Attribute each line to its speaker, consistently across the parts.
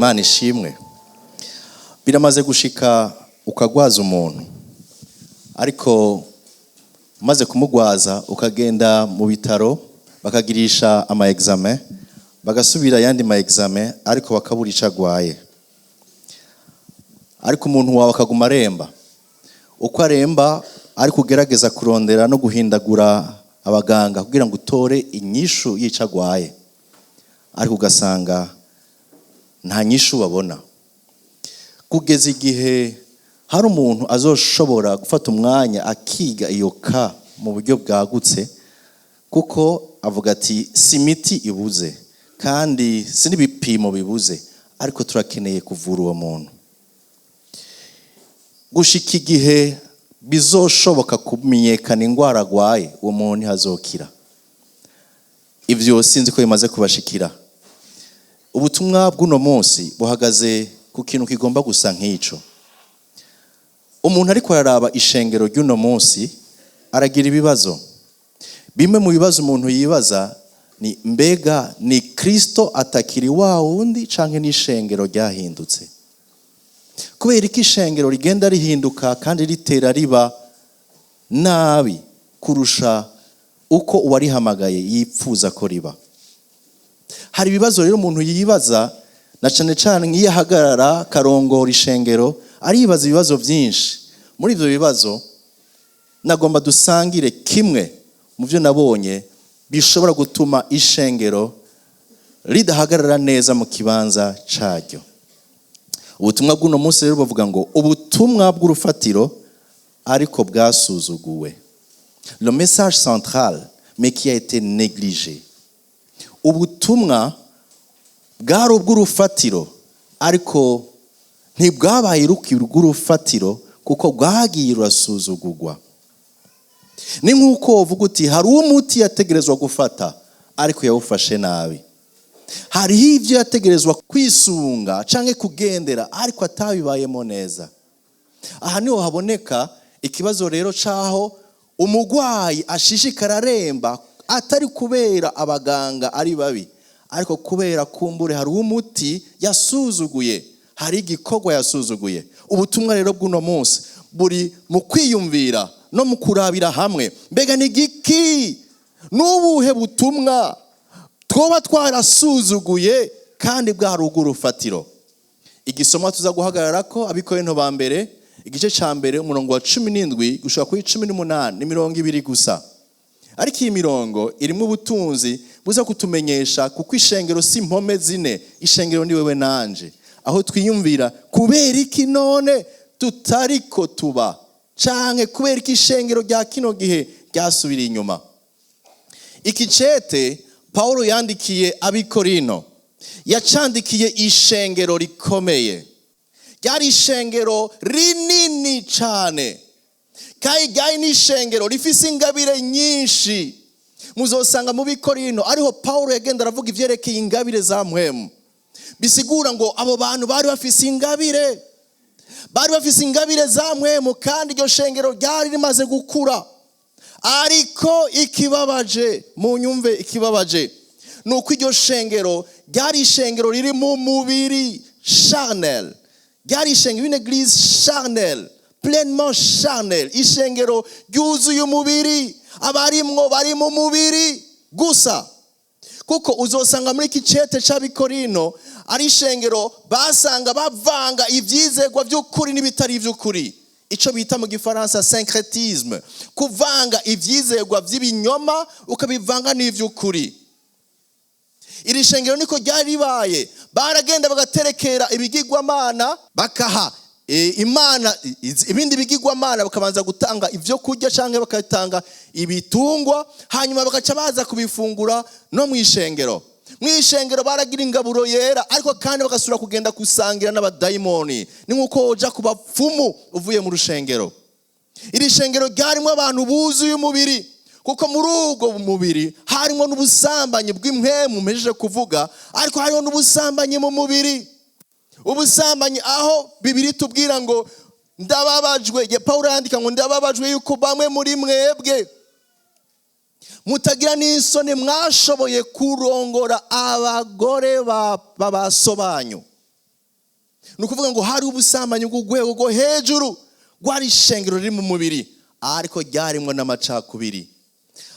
Speaker 1: Imana ishimwe. Biramaze gushika ukagwaza umuntu, ariko umaze kumugwaza ukagenda mu bitaro, bakagirisha ama examen, bagasubira ayandi ma examen, ariko bakabura ico agwaye. Ariko umuntu wawe akaguma aremba uko aremba, ariko ugerageza kurondera no guhindagura abaganga kugira ngo utore inyishu y'ico agwaye, ariko ugasanga nta nyishu babona, kugeza igihe hari umuntu azoshobora gufata umwanya akiga iyo cas mu buryo bwagutse, kuko avuga ati: "Si imiti ibuze kandi si n'ibipimo bibuze, ariko turakeneye kuvura uwo muntu." Gushika igihe bizoshoboka kumenyekana indwara agwaye, uwo muntu ntihazokira. Ibyo sinzi ko bimaze kubashikira. Ubutumwa bw'uno munsi buhagaze ku kintu kigomba gusa nk'ico. Umuntu ariko araraba ishengero ry'uno munsi aragira ibibazo. Bimwe mu bibazo umuntu yibaza ni: mbega ni Kristo atakiri wa wundi, canke n'ishengero ryahindutse? Kubera ko ishengero rigenda rihinduka kandi ritera riba nabi kurusha uko uwarihamagaye yipfuza ko riba. Hari ibibazo rero umuntu yibaza, na cane cane nk'iyo ahagarara karongora ishengero, aribaza ibibazo byinshi. Muri ibyo bibazo nagomba dusangire kimwe mu byo nabonye bishobora gutuma ishengero ridahagarara neza mu kibanza caryo. Ubutumwa bw'uno munsi rero bavuga ngo ubutumwa bw'urufatiro ariko bwasuzuguwe, le message central mais qui a été négligé. Ubutumwa bwari ubw'urufatiro, ariko ntibwabaye rw'urufatiro kuko bwagiye rurasuzugurwa. Ni nk'uko uvuga uti hari umuti yategerezwa gufata, ariko yawufashe nabi. Hariho ibyo yategerezwa kwisunga cyangwa kugendera, ariko atabibayemo neza. Aha niho haboneka ikibazo rero c'aho umurwayi ashishikara aremba, atari kubera abaganga ari babi, ariko kubera kumbure hari umuti yasuzuguye, hari igikorwa yasuzuguye. Ubutumwa rero bw'uno munsi buri mu kwiyumvira no mu kurabira hamwe: mbega ni igiki, n'ubuhe butumwa twoba twarasuzuguye kandi bwari ubw'urufatiro? Igisomwa tuza guhagarara ko, Abikorinto ba mbere, igice cya mbere, umurongo wa 17 gushika kuri 18. Ni 20 gusa, ariko iyi mirongo irimo ubutunzi buza kutumenyesha, kuko ishengero si impome zine, ishengero ni wewe nanje, aho twiyumvira kubera iki none tutariko tuba, canke kubera iki ishengero rya kino gihe ryasubiriye inyuma. Iki cete Paulo yandikiye Abikorino, yacandikiye ishengero rikomeye, ryari ishengero rinini cane, kandi ryari n'ishengero rifise ingabire nyinshi. Muzosanga mu Bikorino ariho Paulo yagenda aravuga ivyerekeye ingabire za mpwemu. Bisigura ngo abo bantu bari bafise ingabire, bari bafise ingabire za mpwemu, kandi iryo shengero ryari rimaze gukura. Ariko ikibabaje, mu nyumve, ikibabaje ni uko iryo shengero ryari ishengero riri mu mubiri, charnel. Ryari ishengero, une église charnelle, pleinement charnel, ishengero ryuzuye umubiri, abarimwo bari mu mubiri gusa. Kuko uzosanga muri iki cete c'Abikorino ari ishengero basanga bavanga ivyizegwa vy'ukuri n'ibitari ivy'ukuri, ico bita mu Gifaransa syncrétisme, kuvanga ivyizegwa vy'ibinyoma ukabivanga n'ivy'ukuri. Iri shengero niko ryari ribaye. Baragenda bagaterekera ibigirwamana, bakaha imana ibindi bigirwamana, bakabanza gutanga ibyo kurya cyangwa bakatanga ibitungwa, hanyuma bagaca baza kubifungura no mu ishengero. Mu ishengero baragira ingaburo yera, ariko kandi bagasubira kugenda gusangira n'abadayimoni. Ni nk'uko woja ku bapfumu uvuye mu rushengero. Iri shengero ryarimo abantu buzuye umubiri, kuko muri ubwo mubiri harimo n'ubusambanyi bw'impwemu mpejeje kuvuga, ariko hariho n'ubusambanyi mu mubiri, ubusambanyi aho Bibiri tubwira ngo ndababajwe. Pawulo yandika ngo: "Ndababajwe yuko bamwe muri mwebwe mutagira n'isoni, mwashoboye kurongora abagore b'abaso banyu." Ni ukuvuga ngo hari ubusambanyi bw'urwego rwo hejuru. Rwari ishengero riri mu mubiri, ariko ryarimwo n'amacakubiri.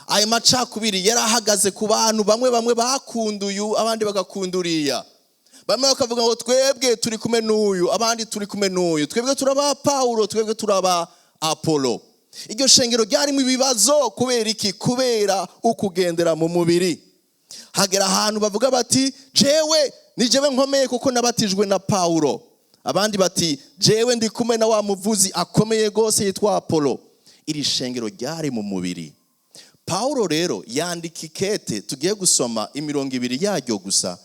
Speaker 1: Ayo macakubiri yari ahagaze ku bantu bamwe bamwe bakunda uyu, abandi bagakunda uriya. Bamwe bakavuga ngo twebwe turi kumwe n'uyu, abandi turi kumwe n'uyu, twebwe turaba Pawulo, twebwe turaba Apolo. Iryo shengero ryarimo ibibazo. Kubera iki? Kubera ukugendera mu mubiri. Hagera ahantu bavuga bati: "Jewe ni jewe nkomeye kuko nabatijwe na Pawulo." Abandi bati: "Jewe ndi kumwe na wa muvuzi akomeye rwose yitwa Apolo." Iri shengero ryari mu mubiri. Pawulo rero yandika ikete tugiye gusoma imirongo 2 yaryo gusa,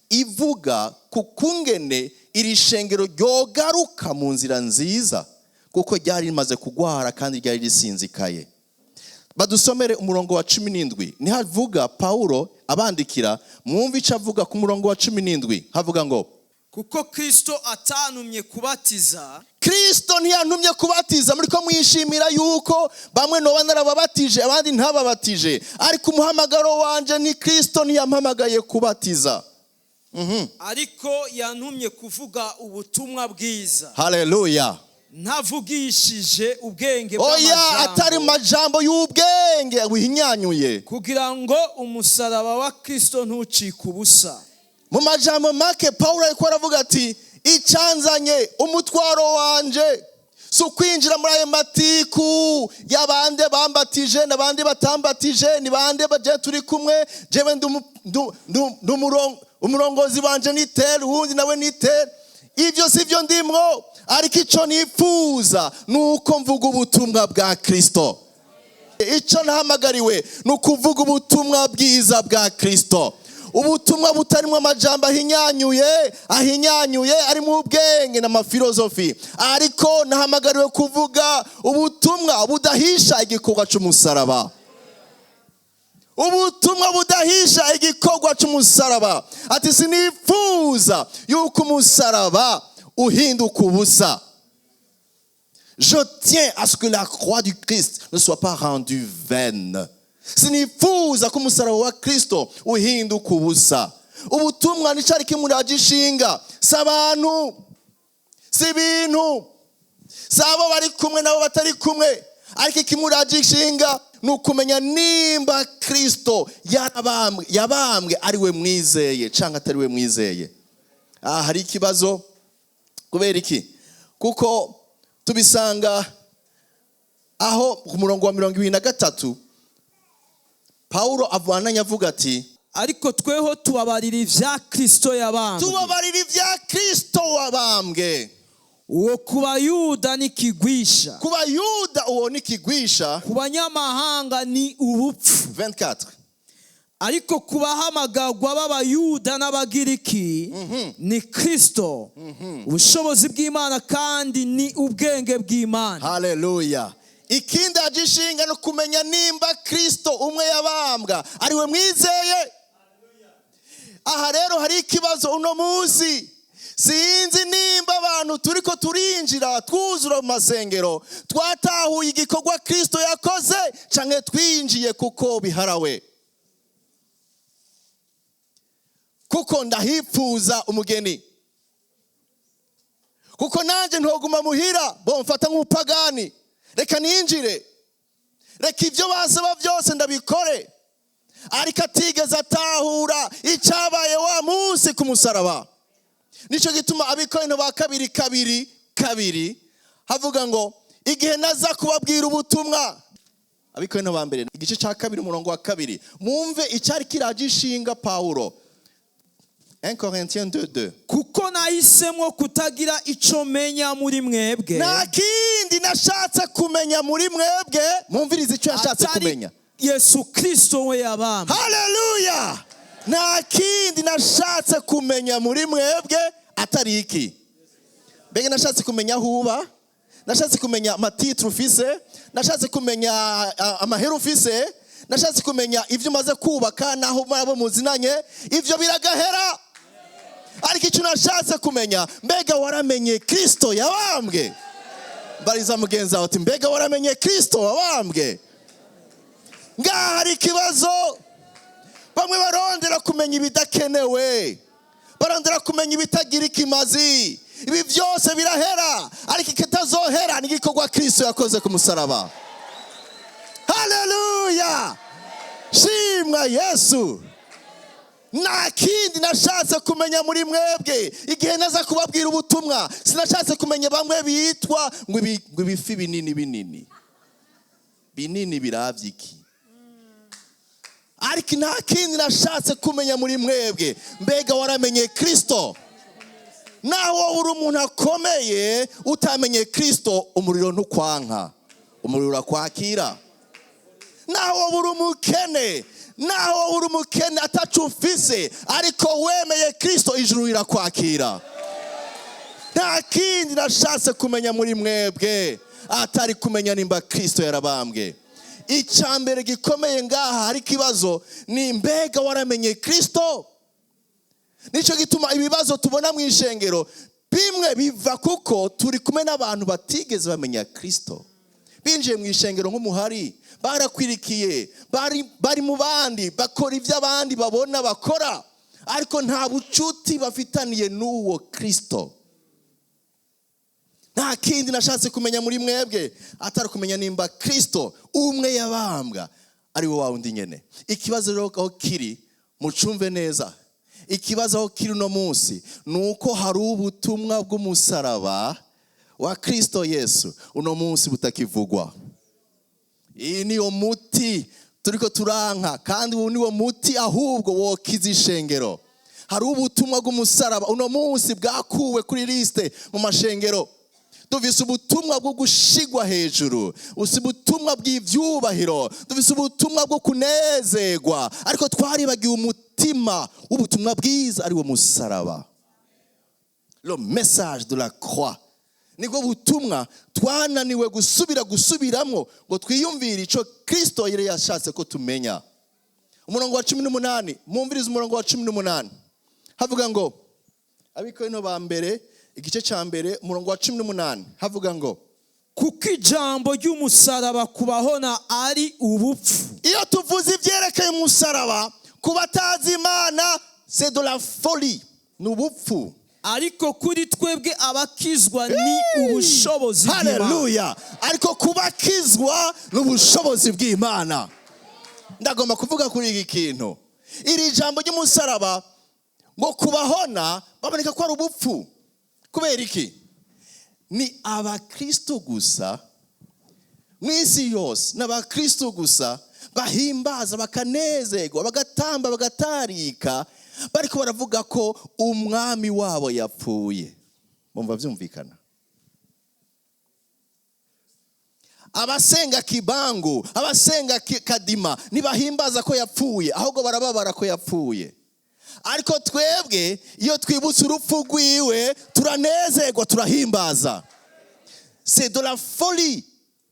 Speaker 1: ivuga ku kungene iri shengero ryogaruka mu nzira nziza, kuko ryari rimaze kugwara kandi ryari risinzikaye. Badusomere umurongo wa 17. Nihavuga Pawulo abandikira, mwumve icyo avuga ku murongo wa 17. Havuga ngo:
Speaker 2: Kuko Kristo atantumye kubatiza.
Speaker 1: Kristo ntiyantumye kubatiza. Muri ko mwishimira yuko bamwe noba narababatije, abandi ntababatije, ariko umuhamagaro wanje ni Kristo ntiyampamagaye kubatiza.
Speaker 2: Ariko yantumye kuvuga ubutumwa bwiza.
Speaker 1: Haleluya.
Speaker 2: Ntavugishije ubwenge
Speaker 1: Oya, atari mu
Speaker 2: bw'amajambo,
Speaker 1: majambo y'ubwenge wihinyanyuye,
Speaker 2: kugira ngo umusaraba wa Kristo ntucike ubusa.
Speaker 1: Mu majambo make, Pawulo ariko aravuga ati: "Icyanzanye, umutwaro wanje si ukwinjira muri ayo matiku y'abande bambatije n'abandi batambatije, ni bande baje turi kumwe. Jewe ndi umurongozi wanje ni tel, uwundi nawe ni tel. Ibyo si byo ndimwo, ariko icyo nifuza ni uko mvuga ubutumwa bwa Kristo. Icyo nahamagariwe ni ukuvuga ubutumwa bwiza bwa Kristo, ubutumwa butarimo amajambo ahinyanyuye, ahinyanyuye arimo ubwenge n'amafilozofi, ariko nahamagariwe kuvuga ubutumwa budahisha igikorwa cy'umusaraba, ubutumwa budahisha igikorwa cy'umusaraba." Ati: "Sinifuza yuko umusaraba uhinduka ubusa." Je tiens à ce que la croix du Christ ne soit pas rendue vaine. Sinifuza ko umusaraba wa Kristo uhinduka ubusa. Ubutumwa nicari kimuraje ishinga, si abantu, si ibintu, si abo bari kumwe nabo batari kumwe, ariko ikimuraje ishinga ni ukumenya nimba Kristo yarabambwe, yabambwe ari we mwizeye cyangwa atari we mwizeye. Aha hari ikibazo. Kubera iki? Kuko tubisanga aho ku murongo wa 23, Pawulo avananye avuga ati:
Speaker 2: Ariko tweho tubabarira ibya Kristo yabambwe.
Speaker 1: Tubabarira ibya Kristo wabambwe.
Speaker 2: Uwo ku Bayuda ni kigwisha.
Speaker 1: Ku Bayuda uwo ni kigwisha.
Speaker 2: Ku banyamahanga ni ubupfu.
Speaker 1: 24.
Speaker 2: Ariko ku bahamagagwa b'Abayuda n'Abagiriki ni Kristo ubushobozi bw'Imana kandi ni ubwenge bw'Imana.
Speaker 1: Haleluya. Ikindi agishinga no kumenya nimba Kristo umwe yabambwa ari we mwizeye. Aha rero hari ikibazo uno munsi. Sinzi nimba abantu turiko turinjira twuzura mu masengero twatahuye igikorwa Kristo yakoze, canke twinjiye kuko biharawe, kuko ndahipfuza umugeni, kuko nanjye ntoguma muhira bomfata nk'umupagani. Reka ninjire, reka ibyo basaba byose ndabikore, ariko atigeze atahura icyabaye wa munsi ku musaraba. Nicyo gituma Abikorinto ba kabiri 2:2 havuga ngo: "Igihe naza kubabwira ubutumwa." Abikorinto ba mbere igice cya 2, umurongo wa 2. Mwumve icyari kiraje ishinga Pawulo. 1 Corinthiens 2:2.
Speaker 2: Kuko nahisemo kutagira ico menya muri mwebwe
Speaker 1: Nta kindi nashatse kumenya muri mwebwe. Mwumvirize icyo yashatse
Speaker 2: atari
Speaker 1: kumenya.
Speaker 2: Yesu Kristo we yabambwe.
Speaker 1: Haleluya. Nta kindi nashatse kumenya muri mwebwe atari iki? Mbega nashatse kumenya aho uba? Nashatse kumenya ama titres ufise? Nashatse kumenya amahera ufise? Nashatse kumenya ibyo umaze kubaka naho abo muzinanye? Ibyo biragahera. Ariko icyo nashatse kumenya: mbega waramenye Kristo yabambwe? Mbariza mugenzi wawe uti: "Mbega waramenye Kristo wabambwe?" Ngaha hari ikibazo. Bamwe barondera kumenya ibidakenewe, barondera kumenya ibitagira ikimazi. Ibi byose birahera, ariko ikitazohera ni igikorwa Kristo yakoze ku musaraba. Haleluya, shimwa Yesu. Nta kindi nashatse kumenya muri mwebwe igihe naza kubabwira ubutumwa. Sinashatse kumenya bamwe bitwa ngo ibifi binini binini binini biravye iki, ariko nta kindi nashatse kumenya muri mwebwe: mbega waramenye Kristo? Naho wowe uri umuntu akomeye, utamenye Kristo, umuriro ntukwanka, umuriro urakwakira. Naho wowe uri umukene, naho wowe uri umukene atacu ufise, ariko wemeye Kristo, ijuru rirakwakira. Nta kindi nashatse kumenya muri mwebwe atari kumenya nimba Kristo yarabambwe. Icya mbere gikomeye ngaha hari ikibazo ni: mbega waramenye Kristo? Nicyo gituma ibibazo tubona mu ishengero bimwe biva kuko turi kumwe n'abantu batigeze bamenya Kristo. Binjiye mu ishengero nk'umuhari, barakwirikiye, bari mu bandi, bakora ibyo abandi babona bakora, ariko nta bucuti bafitaniye n'uwo Kristo. Nta kindi nashatse kumenya muri mwebwe atari kumenya nimba Kristo umwe yabambwa ari we wa wundi nyene. Ikibazo rero aho kiri, mucumve neza, ikibazo aho kiri uno munsi ni uko hari ubutumwa bw'umusaraba wa Kristo Yesu uno munsi butakivugwa. Iyi niyo muti turiko turanka, kandi ubu niwo muti ahubwo wokiza ishengero. Hari ubutumwa bw'umusaraba uno munsi bwakuwe kuri liste mu mashengero. Dufise ubutumwa bwo gushigwa hejuru, ufise ubutumwa bw'ivyubahiro, dufise ubutumwa bwo kunezerwa, ariko twaribagiwe umutima w'ubutumwa bwiza, ari wo musaraba. Le message de la croix nibwo butumwa twananiwe gusubira gusubiramwo ngo twiyumvire ico Kristo yari yashatse ko tumenya. Umurongo wa 18, mwumvirize umurongo wa 18, havuga ngo, Abakorinto ba mbere igice cya mbere, umurongo wa 18, havuga ngo:
Speaker 2: Kuko ijambo ry'umusaraba kubahona ari ubupfu.
Speaker 1: Iyo tuvuze ibyerekeye umusaraba, ku batazi Imana, c'est de la folie, ni ubupfu.
Speaker 2: Ariko kuri twebwe abakizwa ni ubushobozi bw'Imana.
Speaker 1: Haleluya! Ariko kubakizwa ni ubushobozi bw'Imana. Ndagomba kuvuga kuri iki kintu. Iri jambo ry'umusaraba ngo kubahona baboneka ko ari ubupfu, kubera iki? Ni abakristo gusa mu isi yose, ni abakristo gusa bahimbaza, bakanezerwa, bagatamba, bagatarika, bariko baravuga ko umwami wabo yapfuye. Bumva byumvikana? Abasenga Kibangu, abasenga Kadima ntibahimbaza ko yapfuye, ahubwo barababara ko yapfuye. Ariko twebwe iyo twibutse urupfu rwiwe turanezerwa, turahimbaza. C'est de la folie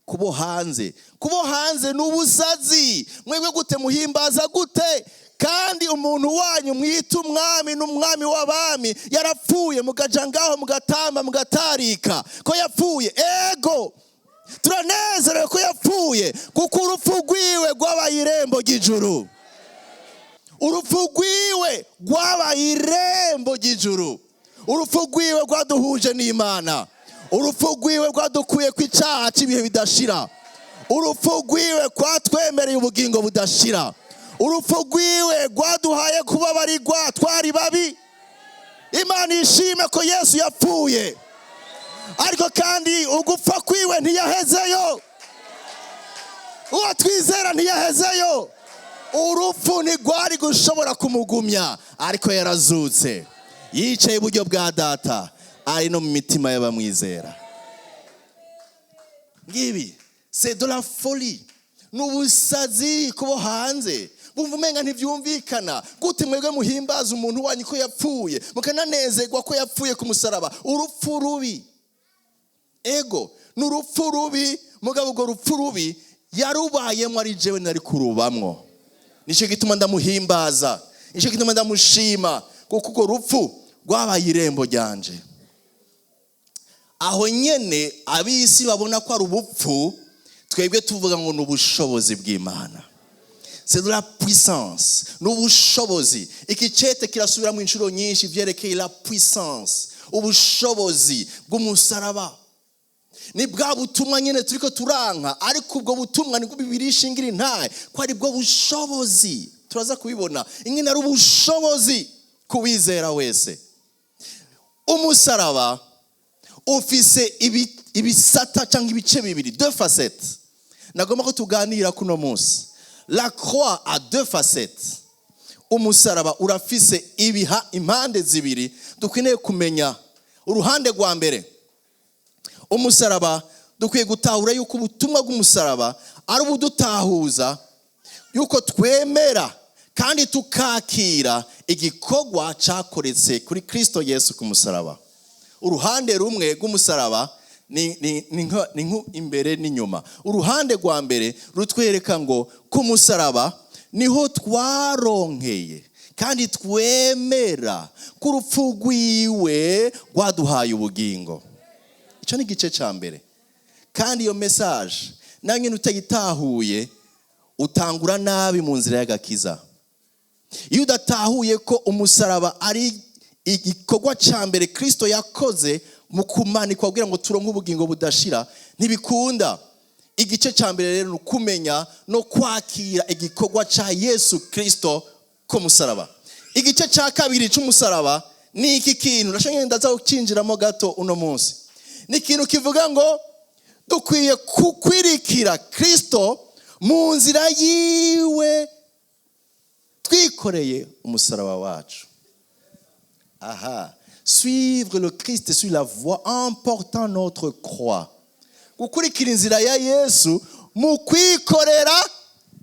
Speaker 1: kubo hanze. Kubo hanze ni ubusazi. Mwebwe gute muhimbaza gute kandi umuntu wanyu mwita umwami n'umwami w'abami yarapfuye, mugaja ngaho mugatamba, mugatarika ko yapfuye? Ego, turanezerewe ko yapfuye, kuko urupfu rwiwe rwabaye irembo ry'ijuru. Urupfu rwiwe rwabaye irembo ry'ijuru. Urupfu rwiwe rwaduhuje n'Imana. Urupfu rwiwe rwadukuye ku icyaha cy'ibihe bidashira. Urupfu rwiwe kwatwemereye ubugingo budashira. Urupfu rwiwe rwaduhaye kubabarirwa twari babi. Imana ishime ko Yesu yapfuye, ariko kandi ugupfa kwiwe ntiyahezeyo. Uwo twizera ntiyahezeyo. Urupfu ntirwari gushobora kumugumya, ariko yarazutse, yicaye iburyo bwa Data, ari no mu mitima y'abamwizera. Ngibi, c'est de la folie, ni ubusazi kubo hanze. Bumva umenga ntibyumvikana. Gute mwebwe muhimbaza umuntu wanyu ko yapfuye, mukananezerwa ko yapfuye ku musaraba? Urupfu rubi. Ego, ni urupfu rubi, mugabo urwo rupfu rubi yarubayemo ari jewe nari kurubamwo. Nicyo gituma ndamuhimbaza, nicyo gituma ndamushima, kuko urwo rupfu rwabaye irembo ryanje. Aho nyene ab'isi babona ko ari ubupfu, twebwe tuvuga ngo ni ubushobozi bw'Imana. C'est de la puissance, ni ubushobozi. Iki cete kirasubiramo inshuro nyinshi vyerekeye la puissance. Ubushobozi bw'umusaraba ni bwa butumwa nyine turiko turanka, ariko ubwo butumwa nibwo Bibiliya ishingira intahe ko ari bwo bushobozi. Turaza kubibona ingene ari ubushobozi kuwizera wese. Umusaraba ufise ibisata cyangwa ibice bibiri, deux facettes, nagomba ko tuganira kuno munsi. La croix a deux facettes. Umusaraba urafise ibiha impande zibiri dukwiriye kumenya. Uruhande rwa mbere, umusaraba, dukwiye gutahura yuko ubutumwa bw'umusaraba ari ubudutahuza yuko twemera kandi tukakira igikorwa cyakoretse kuri Kristo Yesu ku musaraba. Uruhande rumwe rw'umusaraba ni nko imbere n'inyuma. Uruhande rwa mbere rutwereka ngo ku musaraba niho twaronkeye kandi twemera ko urupfu rwiwe rwaduhaye ubugingo. Icyo ni igice cya mbere. Kandi iyo message nawe nyine utayitahuye, utangura nabi mu nzira y'agakiza. Iyo udatahuye ko umusaraba ari igikorwa cya mbere Kirisito yakoze mu kumanikwa kugira ngo turonke ubugingo budashira, ntibikunda. Igice cya mbere rero ni ukumenya no kwakira igikorwa cya Yesu Kirisito ku musaraba. Igice cya kabiri cy'umusaraba ni iki kintu ndashaka ndaza kukinjiramo gato uno munsi. Ni ikintu kivuga ngo dukwiye kukwirikira Kirisito mu nzira yiwe twikoreye umusaraba wacu. Aha, suivre le Christ sur la voie en portant notre croix, gukurikira inzira ya Yesu mu kwikorera.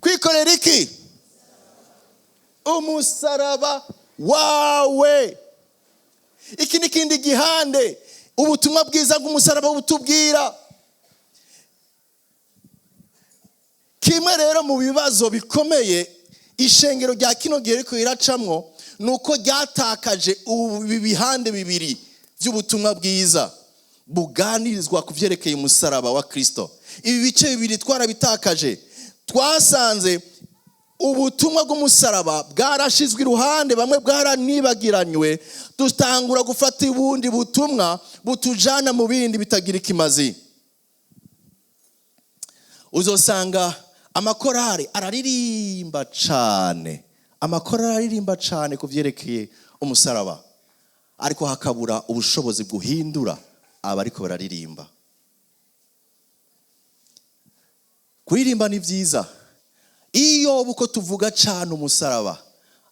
Speaker 1: Kwikorera iki? Umusaraba wawe. Iki ni ikindi gihande ubutumwa bwiza bw'umusaraba butubwira. Kimwe rero mu bibazo bikomeye ishengero rya kino gihe riko riracamwo ni uko ryatakaje ibi bihande bibiri by'ubutumwa bwiza buganirizwa ku byerekeye umusaraba wa Kristo. Ibi bice bibiri twarabitakaje. Twasanze ubutumwa bw'umusaraba bwarashizwe iruhande, bamwe bwaranibagiranywe, dutangura gufata ubundi butumwa butujana mu bindi bitagira ikimazi. Uzosanga amakorari araririmba cane, amakorari araririmba cane ku byerekeye umusaraba, ariko hakabura ubushobozi buhindura abariko bararirimba. Kuririmba ni byiza iyo uko tuvuga cane umusaraba,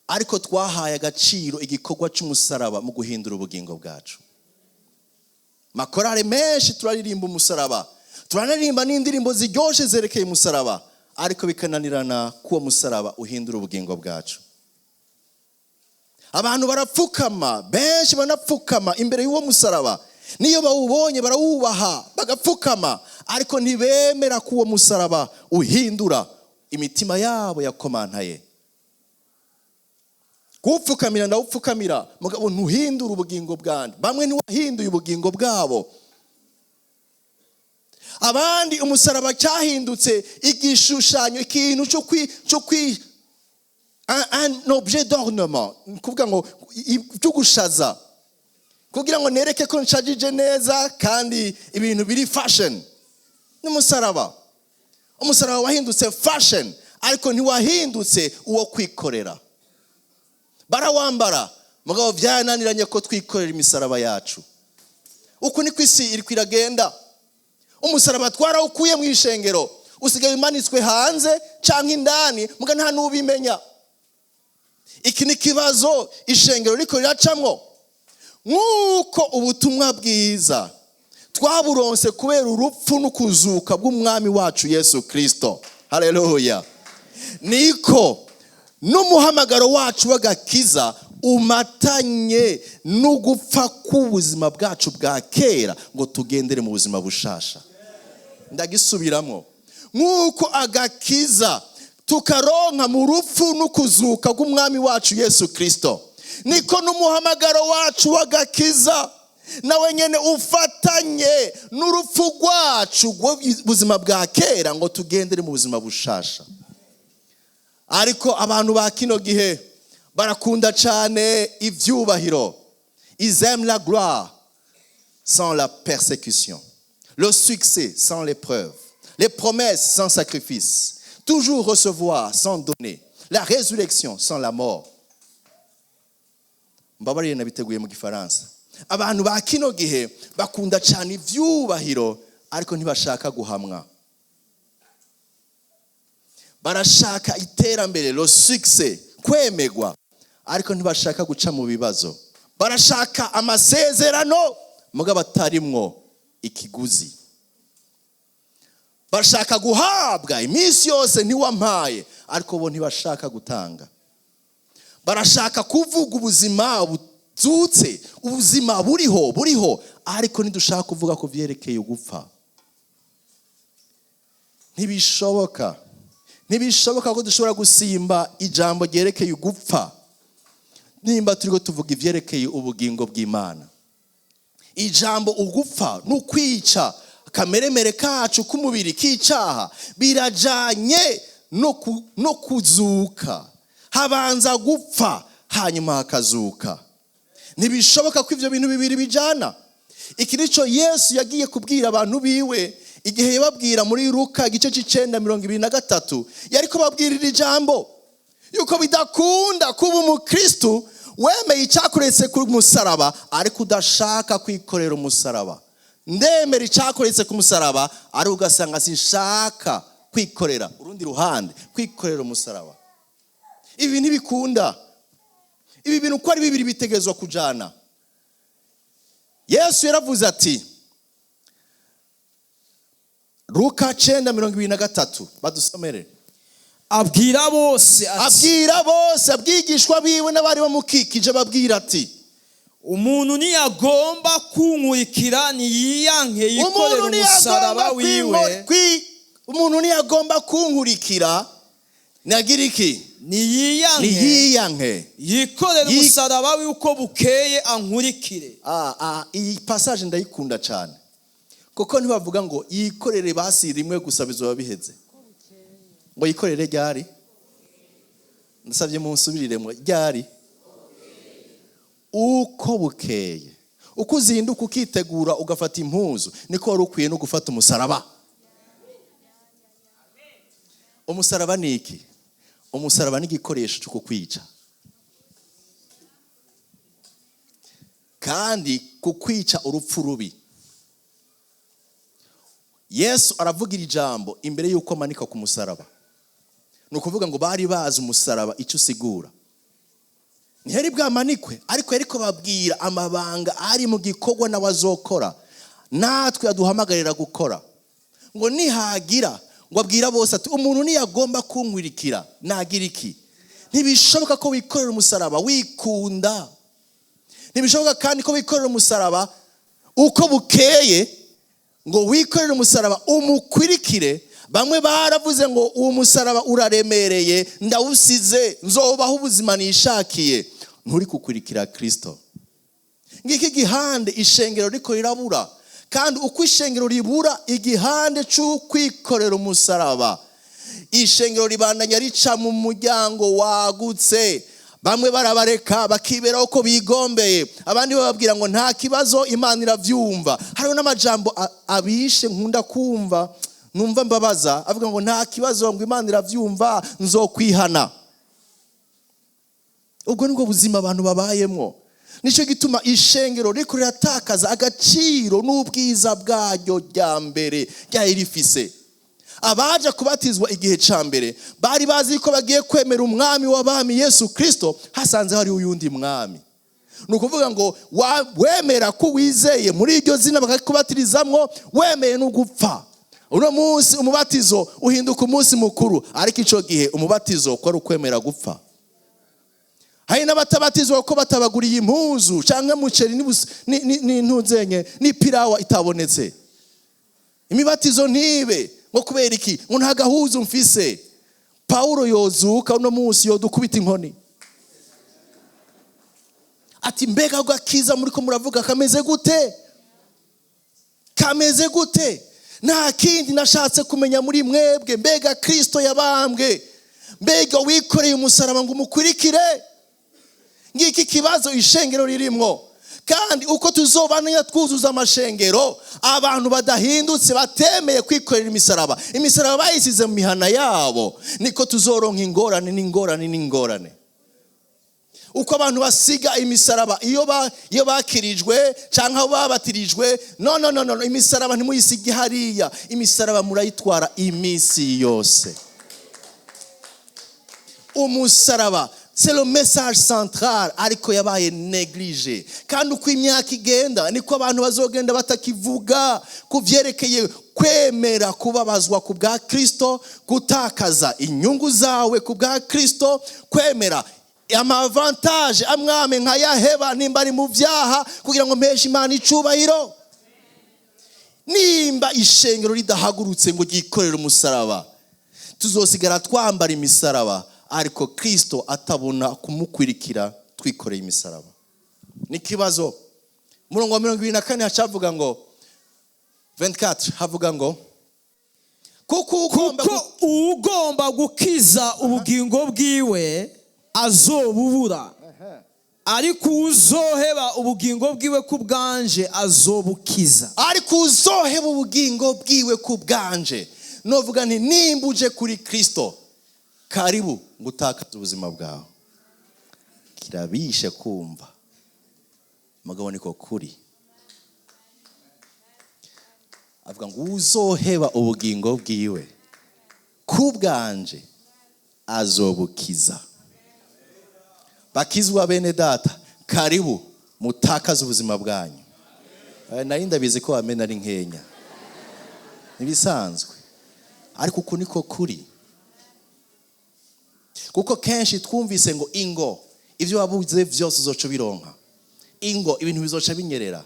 Speaker 1: ariko twahaye agaciro igikorwa cy'umusaraba mu guhindura ubugingo bwacu. Makorari menshi turaririmba umusaraba, turanaririmba n'indirimbo ziryoshe zerekeye umusaraba, ariko bikananirana ko uwo musaraba uhindura ubugingo bwacu. Abantu barapfukama, benshi banapfukama imbere y'uwo musaraba. Niyo bawubonye barawubaha bagapfukama, ariko ntibemera ko uwo musaraba uhindura imitima yabo yakomantaye. Kuwupfukamira ndawupfukamira, mugabo ntuhindure ubugingo bwanjye. Bamwe ntiwahinduye ubugingo bwabo. Abandi umusaraba cyahindutse igishushanyo, ikintu cyo kwi un objet d'ornement, ni kuvuga ngo byo gushaza kugira ngo nereke ko nshajije neza kandi ibintu biri fashion. N'umusaraba, umusaraba wahindutse fashion, ariko ntiwahindutse uwo kwikorera. Barawambara, mugabo byarananiranye ko twikorera imisaraba yacu. Uku niko isi iriko iragenda. Umusaraba twarawukuye mu ishengero, usigaye umanitswe hanze canke indani, muga nta n'ubimenya. Iki ni ikibazo ishengero riko riracamwo. Nk'uko ubutumwa bwiza twaburonse kubera urupfu n'ukuzuka bw'umwami wacu Yesu Kristo, haleluya, niko n'umuhamagaro wacu w'agakiza umatanye n'ugupfa k'ubuzima bwacu bwa kera ngo tugendere mu buzima bushasha. Ndagisubiramo: nk'uko agakiza tukaronka mu rupfu n'ukuzuka bw'umwami wacu Yesu Kristo, niko n'umuhamagaro wacu w'agakiza nawe nyene ufatanye n'urupfu rwacu rw'ubuzima bwa kera ngo tugendere mu buzima bushasha. Ariko abantu ba kino gihe barakunda cane ivyubahiro, ils aiment la gloire. sans la persécution, le succès sans l'épreuve, les promesses sans sacrifice, toujours recevoir sans donner, la résurrection sans la mort. Mbabarire, nabiteguye mu Gifaransa. Abantu ba kino gihe bakunda cyane ivyubahiro, ariko ntibashaka guhamwa. Barashaka iterambere, le succès, kwemegwa, ariko ntibashaka guca mu bibazo. Barashaka amasezerano mugabo atarimwo ikiguzi. Bashaka guhabwa iminsi yose, ntiwampaye, ariko bo ntibashaka gutanga. Barashaka kuvuga ubuzima buzutse, ubuzima buriho buriho, ariko ntidushaka kuvuga ku byerekeye ugupfa. Ntibishoboka, ntibishoboka ko dushobora gusimba ijambo ryerekeye ugupfa nimba turiko tuvuga ivyerekeye ubugingo bw'Imana. Ijambo ugupfa n'ukwica akameremere kacu k'umubiri k'icaha birajanye no kuzuka. Habanza gupfa, hanyuma hakazuka. Ntibishoboka ko ivyo bintu bibiri bijana. Iki nico Yesu yagiye kubwira abantu biwe igihe yababwira muri Luka igice c'icenda 23. Yariko babwirira ijambo yuko bidakunda kuba umukristu wemeye icyakoretse ku musaraba ariko udashaka kwikorera umusaraba. Ndemera icyakoretse ku musaraba, ariko ugasanga sinshaka kwikorera urundi ruhande, kwikorera umusaraba. Ibi ntibikunda. Ibi bintu uko ari bibiri bitegerezwa kujana. Yesu yaravuze ati, Luka 9:23, badusomere.
Speaker 2: Abwira bose ati:
Speaker 1: Abwira bose, abwigishwa biwe n'abari bamukikije, babwira ati:
Speaker 2: Umuntu niyagomba kunkurikira, niyiyanke, yikorere
Speaker 1: Umuntu
Speaker 2: umusaraba
Speaker 1: ntiyagomba
Speaker 2: wiwe.
Speaker 1: Umuntu ntiyagomba kunkurikira, nagira iki?
Speaker 2: Niyiyanke,
Speaker 1: Niyiyanke,
Speaker 2: yikorere umusaraba wiwe uko bukeye, ankurikire.
Speaker 1: Ah, iyi passage ndayikunda cyane, kuko ntibavuga ngo yikorere basi rimwe gusa bizoba biheze. Ngo yikorere ryari? Ndasabye munsubiriremo: ryari? Uko bukeye. Uko uzinduka ukitegura, ugafata impuzu, niko wari ukwiye no gufata umusaraba. Umusaraba ni iki? Umusaraba ni igikoresho cyo kukwica, kandi kukwica urupfu rubi. Yesu aravugira ijambo imbere y'uko amanika ku musaraba. Ni ukuvuga ngo bari bazi umusaraba icyo usigura. Ntihari bwamanikwe, ariko yariko babwira amabanga ari mu gikorwa nawe azokora, natwe aduhamagarira gukora. Ngo nihagira, ngo abwira bose ati: "Umuntu niyagomba kunkurikira, nagira iki?" Ntibishoboka ko wikorera umusaraba wikunda. Ntibishoboka kandi ko wikorera umusaraba uko bukeye, ngo wikorere umusaraba umukurikire. Bamwe baravuze ngo: "Uwo musaraba uraremereye, ndawusize, nzobaho ubuzima nishakiye." Nturi kukurikira Kristo. Ngiki gihande ishengero riko rirabura, kandi uko ishengero ribura igihande c'ukwikorera umusaraba, ishengero ribandanya rica mu muryango wagutse. Bamwe barabareka bakiberaho uko bigombeye, abandi bababwira ngo nta kibazo, Imana iravyumva. Hariho n'amajambo abishe nkunda kumva, numva mbabaza, avuga ngo nta kibazo, ngo Imana iravyumva, nzokwihana. Ubwo nibwo buzima abantu babayemwo. Nicyo gituma ishengero riko riratakaza agaciro n'ubwiza bwaryo rya mbere ryari rifise. Abaje kubatizwa igihe ca mbere bari bazi ko bagiye kwemera umwami w'abami Yesu Kristo. Hasanze hari uyundi mwami. Ni ukuvuga ngo wemera ko wizeye muri iryo zina, bakakubatirizamwo, wemeye no gupfa. Uno munsi umubatizo uhinduka umunsi mukuru, ariko ico gihe umubatizo ko ari ukwemera gupfa. Hari n'abatabatizwa ko batabaguriye impuzu canke muceri n'intuzenye n'ipirawa itabonetse. Imibatizo ntibe ngo kubera iki? Ngo nta gahuzu mfise. Paulo yozuka uno munsi, yodukubita inkoni ati: "Mbega gakiza muri ko muravuga kameze gute? Kameze gute? Nta kindi nashatse kumenya muri mwebwe. Mbega Kristo yabambwe? Mbega wikoreye umusaraba ngo umukurikire?" Ngiki kibazo ishengero ririmwo. Kandi uko tuzobana twuzuza amashengero, abantu badahindutse, batemeye kwikorera imisaraba, imisaraba bayisize mu mihana yabo, niko tuzoronka ingorane n'ingorane n'ingorane. Uko abantu basiga imisaraba iyo bakirijwe cyangwa aho babatirijwe. No, no, no, no, imisaraba ntimuyisige hariya. Imisaraba murayitwara iminsi yose. Umusaraba, c'est le message central, ariko yabaye négligé. Kandi uko imyaka igenda, niko abantu bazogenda batakivuga ku vyerekeye kwemera kubabazwa ku bwa Kristo, gutakaza inyungu zawe ku bwa Kristo, kwemera ama avantages amwame nkayaheba nimba ari mu vyaha, kugira ngo mpeshe Imana icubahiro. Nimba ishengero ridahagurutse ngo ryikorere umusaraba, tuzosigara twambara imisaraba, ariko Kristo atabona kumukwirikira twikoreye imisaraba. Ni ikibazo. Umurongo wa 24 hacavuga ngo, 24 havuga ngo kuko ugomba
Speaker 2: Kuko ugomba gukiza ubugingo bwiwe azobubura, ariko uzoheba ubugingo bwiwe ku bwanje azobukiza.
Speaker 1: Ariko uzoheba ubugingo bwiwe ku bwanje. Novuga nti nimba uje kuri Kristo, karibu ngo utakaze ubuzima bwawe. Kirabishe kumva, mugabo niko kuri. Avuga ngo uzoheba ubugingo bwiwe ku bwanje azobukiza. Bakizwa bene data, karibu mutakaze ubuzima bwanyu. Nari ndabizi ko amen ari nkenya, ntibisanzwe, ariko uku niko kuri. Kuko kenshi twumvise ngo ingo, ibyo wabuze byose uzoca ubironka, ingo ibintu bizoca binyerera,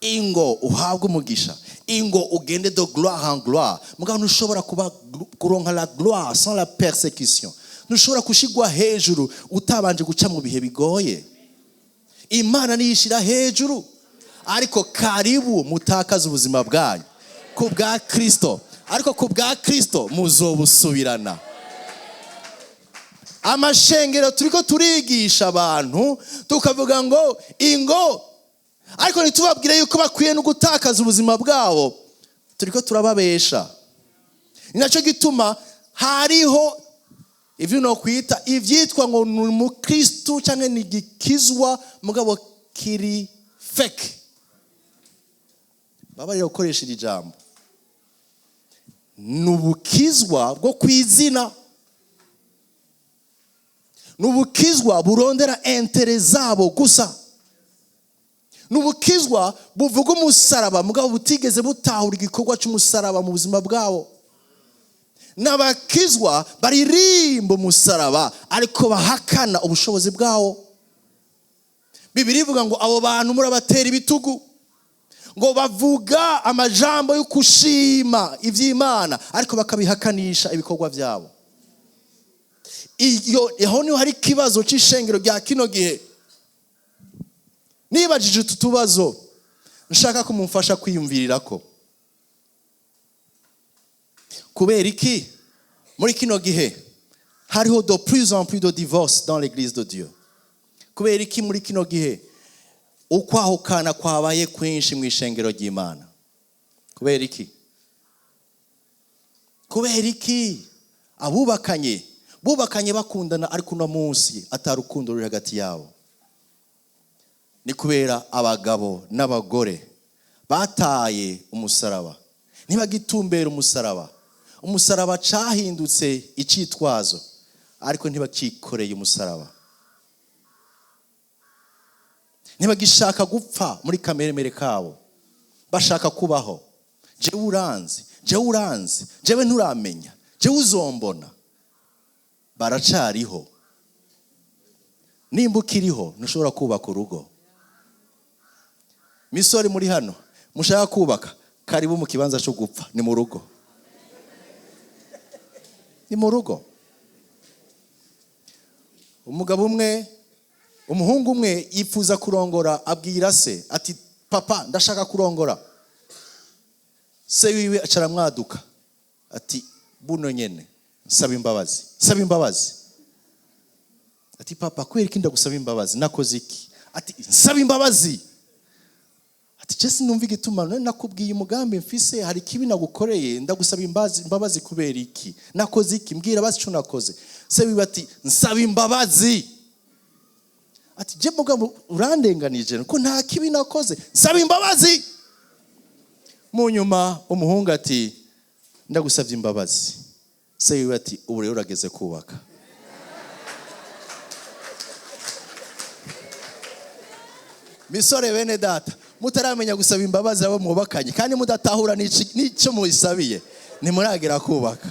Speaker 1: ingo uhabwe umugisha, ingo ugende de gloire en gloire. Mugabo ntushobora kuba kuronka la gloire sans la persécution. Ntushobora gushigwa hejuru utabanje guca mu bihe bigoye. Imana niyishira hejuru. Ariko karibu mutakaze ubuzima bwanyu ku bwa Kristo, ariko ku bwa Kristo muzobusubirana. Amashengero turiko turigisha abantu, tukavuga ngo ingo, ariko ntitubabwire yuko bakwiye no gutakaza ubuzima bwabo, turiko turababesha. Ni nacyo gituma hariho ivyo nokwita ivyitwa ngo ni umukristu cyangwa ni igikizwa, mugabo kiri fake. Babarira gukoresha iri jambo. Ni ubukizwa bwo kwizina, ni ubukizwa burondera intérêts zabo gusa, ni ubukizwa buvuga umusaraba, mugabo butigeze butahura igikorwa cy'umusaraba mu buzima bwabo. N'abakizwa baririmba umusaraba, ariko bahakana ubushobozi bwawo. Bibiliya ivuga ngo abo bantu murabatera ibitugu, ngo bavuga amajambo yo kushima iby'Imana, ariko bakabihakanisha ibikorwa byabo. Iyo aho niho hari ikibazo cy'ishengero rya kino gihe. Nibajije utu tubazo, nshaka ko mumfasha kwiyumvirira ko kubera iki muri kino gihe hariho de plus en plus de divorce dans l'église de Dieu? Kubera iki muri kino gihe ukwahukana kwabaye kwinshi mu ishengero ry'Imana? Kubera iki? Kubera iki abubakanye bubakanye bakundana, ariko uno munsi atari urukundo ruri hagati yabo? Ni kubera abagabo n'abagore bataye umusaraba, ntibagitumbera umusaraba. Umusaraba cahindutse icitwazo, ariko ntibakikoreye umusaraba, ntibagishaka gupfa muri kameremere kabo, bashaka kubaho. Jewe uranzi, jewe uranzi, jewe nturamenya, jewe uzombona. Baracariho. Nimba ukiriho, ntushobora kubaka urugo. Misore muri hano mushaka kubaka, karibu mu kibanza cyo gupfa. Ni mu rugo, ni mu rugo. Umugabo umwe, umuhungu umwe yifuza kurongora, abwira se ati: "Papa, ndashaka kurongora." Se wiwe aca aramwaduka ati: "Buno nyene nsaba imbabazi, nsaba imbabazi." Ati: "Papa, kubera iki ndagusaba imbabazi? Nakoze iki?" Ati: "Nsaba imbabazi." Ati: "Je sinumva igituma. None nakubwiye umugambi mfise, hari ikibi nagukoreye? Ndagusaba imbabazi kubera iki? Nakoze iki? Mbwira basi ico nakoze." Se wiwe ati: "Nsaba imbabazi." Ati: "Je mugabo urandenganije ko nta kibi nakoze, nsaba imbabazi." Mu nyuma umuhungu ati: "Ndagusabye imbabazi." Se wiwe ati: "Ubu rero urageze kubaka." Misore bene data, mutaramenya gusaba imbabazi abo mwubakanye kandi mudatahura n'icyo mubisabiye, ntimuragera kubaka.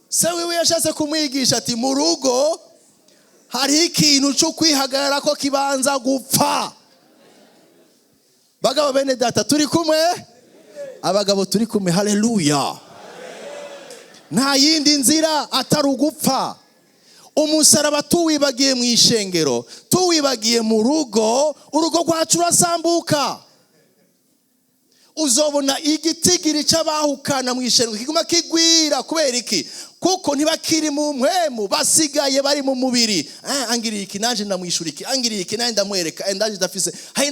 Speaker 1: Se wiwe yashatse kumwigisha ati: "Mu rugo hariho ikintu cyo kwihagarara ko kibanza gupfa." Bagabo bene data, turi kumwe? Abagabo turi kumwe? Haleluya! Nta yindi nzira atari ugupfa. Umusaraba tuwibagiye mu ishengero, tuwibagiye mu rugo, urugo rwacu rurasambuka. Uzobona igitigiri cy'abahukana mu ishengero kiguma kigwira. Kubera iki? Kuko ntibakiri mu mpwemu, basigaye bari mu mubiri. Angiriye iki, naje ndamwishura iki, angiriye iki, nanjye ndamwereka, ndaje ndafise. Hari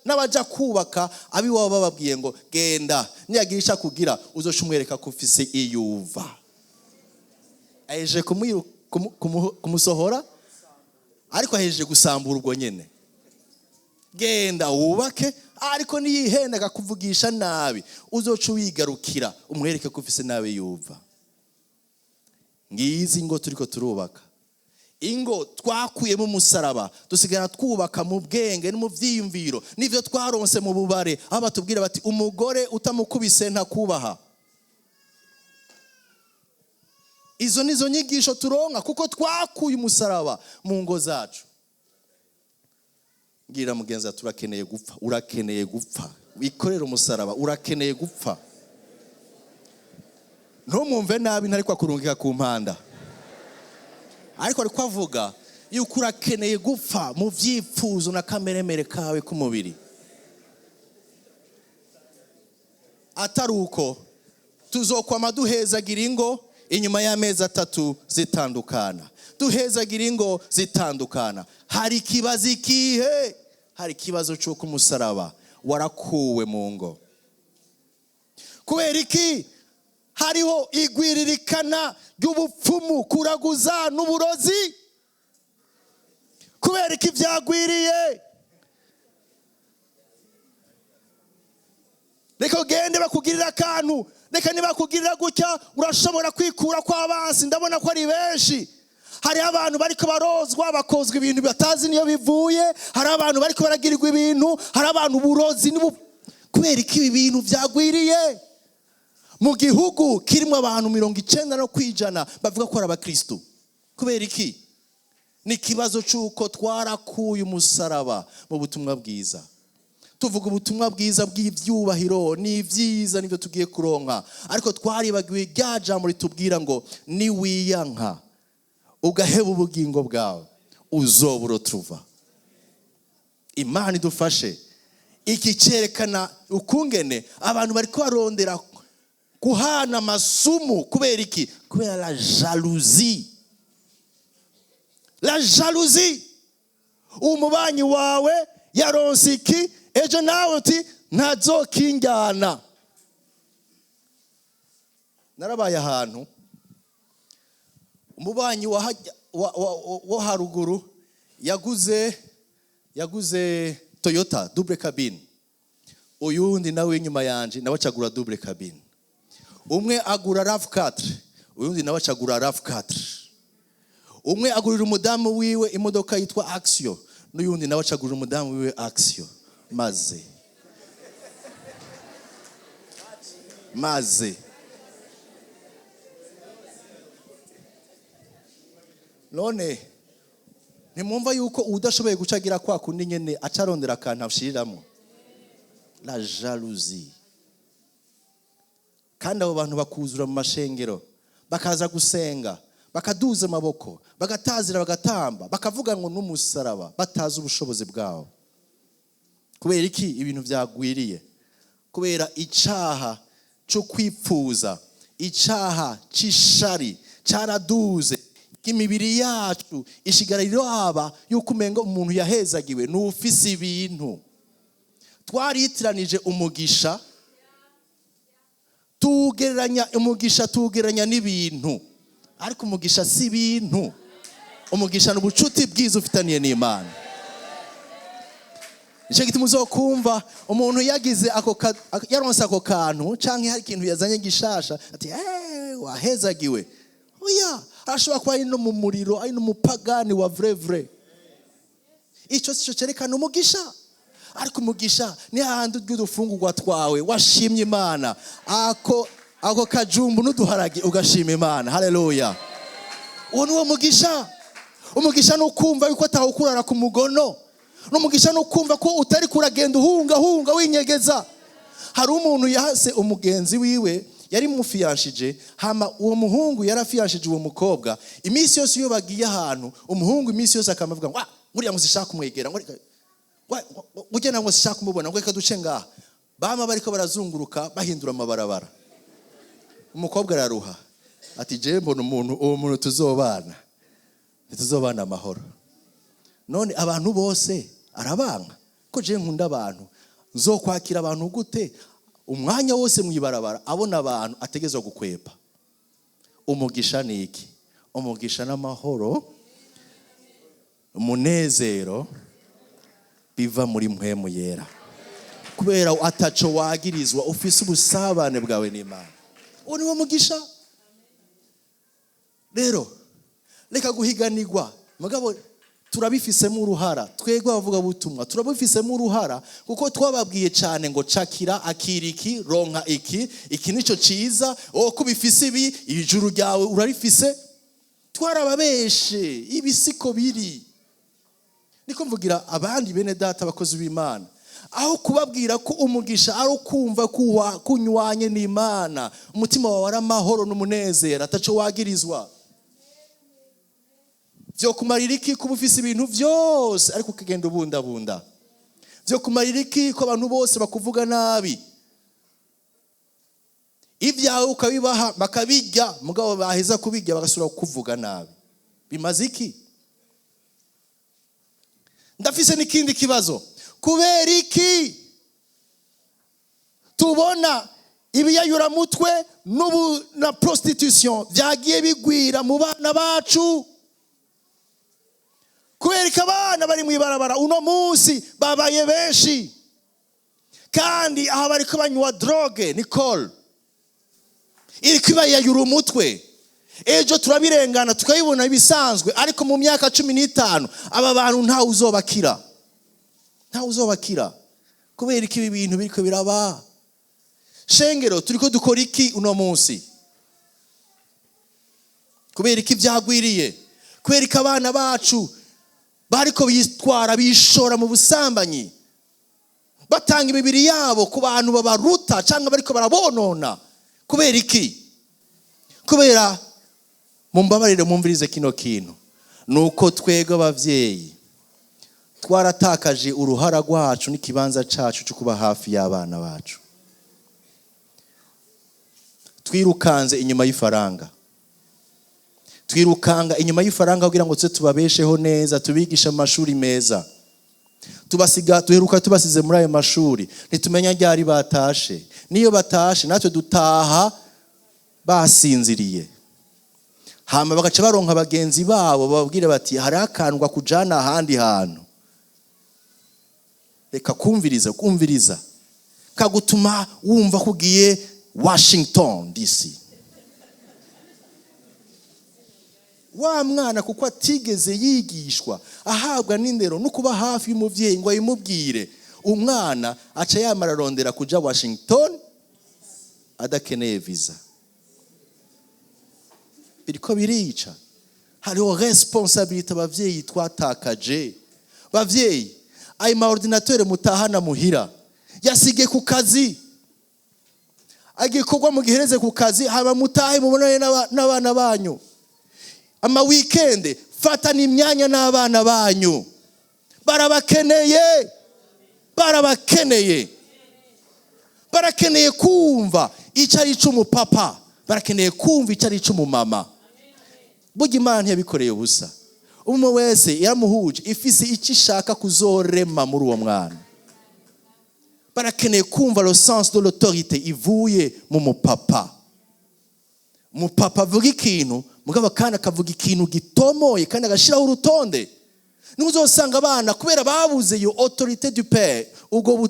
Speaker 1: n'abaja kubaka abiwabo bababwiye ngo: "Genda, niyagira icyo akugira uzoca umwereka ko ufise iyuva." Ahejeje kumusohora, ariko ahejeje gusambura ubwo nyene. Genda wubake, ariko niyihenda akakuvugisha nabi, uzoca wigarukira umwereke ko ufise nabi yuva. Ngizi ngo turiko turubaka ingo twakuyemo umusaraba, dusigara twubaka mu bwenge no mu vyiyumviro n'ivyo twaronse mu bubare, aho batubwira bati: "Umugore utamukubise ntakubaha." Izo nizo nyigisho turonka kuko twakuye umusaraba mu ngo zacu. Mbwira mugenzi ati: "Urakeneye gupfa, urakeneye gupfa, wikorere umusaraba, urakeneye gupfa." Ntumwumve nabi, ntariko akurungika ku mpanda, ariko ariko avuga yuko urakeneye gupfa mu vyifuzo na kameremere kawe k'umubiri. Atari uko, tuzokwama duhezagira ingo, inyuma y'amezi 3 zitandukana, duhezagira ingo zitandukana. Hari ikibazo ikihe? Hari ikibazo c'uko umusaraba warakuwe mu ngo. Kubera iki hariho igwiririkana ry'ubupfumu, kuraguza n'uburozi? Kubera iki vyagwiriye? Reka ugende bakugirira akantu, reka nibakugirira gutya urashobora kwikura kw'abansi. Ndabona ko ari benshi. Hari abantu bariko barozwa, bakozwa ibintu batazi niyo bivuye. Hari abantu bariko baragirirwa ibintu, hari abantu uburozi kubera iki ibi bintu vyagwiriye mu gihugu kirimo abantu 90% bavuga ko ari abakristo? Kubera iki? Ni ikibazo c'uko twarakuye umusaraba mu butumwa bwiza. Tuvuga ubutumwa bwiza bw'ivyubahiro n'ivyiza nivyo tugiye kuronka, ariko twaribagiwe rya jambo ritubwira ngo niwiyanka ugaheba ubugingo bwawe uzobura tuva. Imana idufashe. Iki cerekana ukungene abantu bariko barondera guhana amasumu. Kubera iki? Kubera la jalousie. La jalousie. Umubanyi wawe yaronse iki, ejo nawe uti ntazokingana. Narabaye ahantu umubanyi wo haruguru yaguze Toyota double cabine, uyundi nawe inyuma yanje nawe acagura double cabine. Umwe agura RAV4, uyundi nawe acagura RAV4. Umwe agurira umudamu wiwe imodoka yitwa Axio, n'uyundi nawe acagurira umudamu wiwe Axio. Maze none ntimwumva yuko udashoboye gucagira kwa kundi nyene acarondera akantu ashiriramo la jalousie. Kandi abo bantu bakuzura mu mashengero, bakaza gusenga, bakaduza amaboko, bagatazira, bagatamba, bakavuga ngo n'umusaraba, batazi ubushobozi bwabo. Kubera iki ibintu vyagwiriye? Kubera icaha cyo kwipfuza, icaha c'ishari caraduze. Imibiri yacu ishigara iraba yuko umenga umuntu yahezagiwe n'ufise ibintu. Twaritiranije umugisha, tugereranya umugisha, tugereranya n'ibintu, ariko umugisha si ibintu. Umugisha ni ubucuti bwiza ufitaniye n'Imana. Nicyo gituma uzokumva umuntu yagize ako yaronse ako kantu canke hari ikintu yazanye gishasha, ati: "Eh, wahezagiwe." Oya, arashobora kuba ari no mu muriro, ari n'umupagani wa vrai vrai. Ico sico cerekana umugisha. Ariko umugisha ni hahandi urya udufungurwa twawe washimye Imana, ako kajumbu n'uduharage, ugashima Imana. Haleluya! Uwo ni wo mugisha. Umugisha ni ukumva yuko atawukurara ku mugono. N'umugisha ni ukumva ko utari kuragenda uhunga hunga winyegeza. Hari umuntu yahase umugenzi wiwe yari mufiyanshije, hama uwo muhungu yarafiyanshije uwo mukobwa. Iminsi yose iyo bagiye ahantu, umuhungu iminsi yose akamavuga ngo: "Ah, nguriya ngo sishaka kumwegera, ngo ugenda ngo sishaka kumubona, ngo reka duce ngaha." Bama bariko barazunguruka, bahindura amabarabara. Umukobwa araruha, ati: "Je mbona umuntu, uwo muntu tuzobana, ntituzobana amahoro. None abantu bose arabanka, ko je nkunda abantu, nzokwakira abantu gute?" Umwanya wose mwibarabara abona abantu ategezwa gukwepa. Umugisha ni iki? Umugisha n'amahoro, umunezero biva muri Mpwemu Yera, kubera ataco wagirizwa, ufise ubusabane bwawe n'Imana. Uwo niwo mugisha. Rero reka guhiganirwa. Mugabo turabifisemo uruhara, twebwe abavuga butumwa turabifisemo uruhara, kuko twababwiye cyane ngo cakira, akira iki, ronka iki, iki nico ciza, oh, ko ubifise ibi, ijuru ryawe urarifise. Twarababeshe, ibi siko biri. Niko mvugira abandi bene data, abakozi b'Imana, aho kubabwira ko umugisha ari ukumva kunywanye n'Imana, umutima wawe ari amahoro n'umunezero, ataco wagirizwa. Byo kumarira iki kuba ufise ibintu byose ariko ukagenda ubundabunda? Byo kumarira iki ko abantu bose bakuvuga nabi, ibyawe ukabibaha bakabirya, mugabo baheza kubirya bagasubira kukuvuga nabi? Bimaze iki? Ndafise n'ikindi kibazo: kubera iki tubona ibiyayuramutwe n'ubu na prostitution byagiye bigwira mu bana bacu? Kubera ko abana bari mu ibarabara uno munsi babaye benshi, kandi aha bariko banywa drogue, nicole iriko ibayayura umutwe. Ejo turabirengana tukabibona ibisanzwe, ariko mu myaka 15 aba bantu ntawe uzobakira, ntawe uzobakira. Kubera ko ibi bintu biriko biraba, shengero, turiko dukora iki uno munsi? Kubera ko ibyagwiriye, kubera ko abana bacu bariko bitwara, bishora mu busambanyi, batanga imibiri yabo ku bantu babaruta cyangwa bariko barabonona, kubera iki? Kubera, mumbabarire mumvirize kino kintu, ni uko twebwe ababyeyi twaratakaje uruhara rwacu n'ikibanza cyacu cyo kuba hafi y'abana bacu. Twirukanze inyuma y'ifaranga, twirukanga inyuma y'ifaranga kugira ngo tuze tubabesheho neza, tubigishe mu mashuri meza. Tubasiga, duheruka tubasize muri ayo mashuri, ntitumenya ryari batashe. Niyo batashe, natwe dutaha basinziriye. Hama bagaca baronka bagenzi babo bababwira bati: "Hari akantu kakujana ahandi hantu, reka kumviriza, kumviriza kagutuma wumva ko ugiye Washington DC." Wa mwana, kuko atigeze yigishwa, ahabwa n'indero no kuba hafi y'umuvyeyi ngo ayimubwire, umwana aca yamara arondera kuja Washington adakeneye visa. Biriko birica. Hariho responsabilité abavyeyi twatakaje. Bavyeyi, ayo ma ordinateur mutahana muhira, yasige ku kazi, igikorwa mugihereze ku kazi, haba mutahe mubonane n'abana banyu. Ama weekend, fatana imyanya n'abana banyu, barabakeneye, barabakeneye. Barakeneye kumva icyo ari icy'umupapa, barakeneye kumva icyo ari icy'umumama. Burya Imana ntiyabikoreye ubusa. Umwe wese yaramuhuje ifise icyo ishaka kuzorema muri uwo mwana. Barakeneye kumva le sens de l'autorité ivuye mu mupapa. Umupapa avuga ikintu, mugabo kandi akavuga ikintu gitomoye, kandi agashyiraho urutonde. Niba uzosanga abana kubera babuze iyo autorité du père, ubwo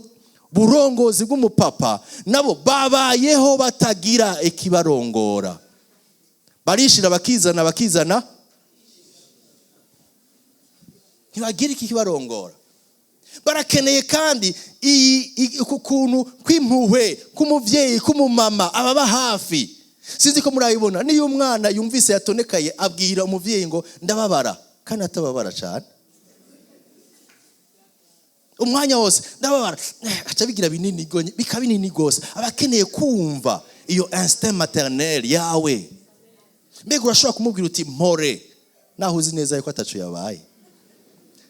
Speaker 1: burongozi bw'umupapa, nabo babayeho batagira ikibarongora, barishira bakizana bakizana, ntibagira ikibarongora. Barakeneye kandi uku kuntu kw'impuhwe k'umuvyeyi, k'umumama ababa hafi. Sinzi ko murabibona, niyo umwana yumvise yatonekaye, abwira umuvyeyi ngo "Ndababara", kandi atababara cyane. Umwanya wose "Ndababara", aca bigira binini, bikaba binini rwose. Aba akeneye kumva iyo instinct maternel yawe. Mbega urashobora kumubwira uti "Mpore", naho uzi neza yuko ataco yabaye,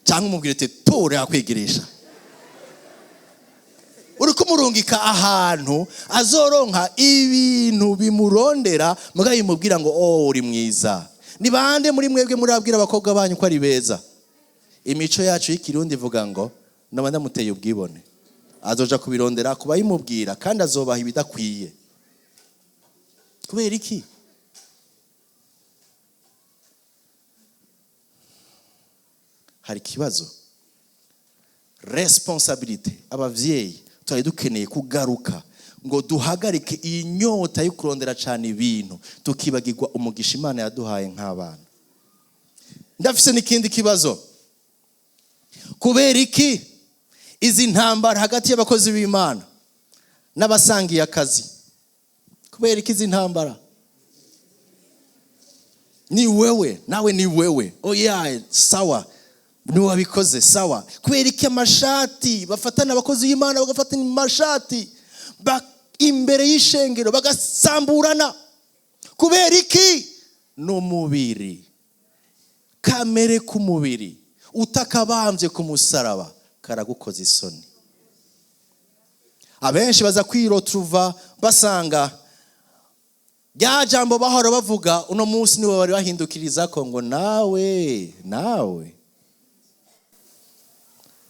Speaker 1: cyangwa umubwira uti "Ture yakwigirisha"? Uri kumurungika ahantu azoronka ibintu bimurondera, mugabo bimubwira ngo "Oh, uri mwiza". Ni bande muri mwebwe murabwira abakobwa banyu ko ari beza? Imico yacu y'Ikirundi ivuga ngo naba ndamuteye ubwibone, azoja kubirondera kuba yimubwira, kandi azobaha ibidakwiye. Kubera iki? Hari ikibazo responsabilité. Abavyeyi twari dukeneye kugaruka ngo duhagarike iyi nyota yo kurondera cyane ibintu, tukibagirwa umugisha Imana yaduhaye nk'abana. Ndafise n'ikindi kibazo: kubera iki izi ntambara hagati y'abakozi b'Imana n'abasangiye akazi? Kubera iki izi ntambara? Ni wewe, nawe ni wewe, oya, sawa, niwe wabikoze, sawa. Kubera iki amashati bafatana, abakozi b'Imana bagafatana amashati imbere y'ishengero bagasamburana? Kubera iki? Ni umubiri, kamere k'umubiri utakabambye ku musaraba karagukoza isoni. Abenshi baza kwiroturuva basanga rya jambo bahora bavuga, uno munsi niwe bari bahindukiriza ko ngo "Nawe, nawe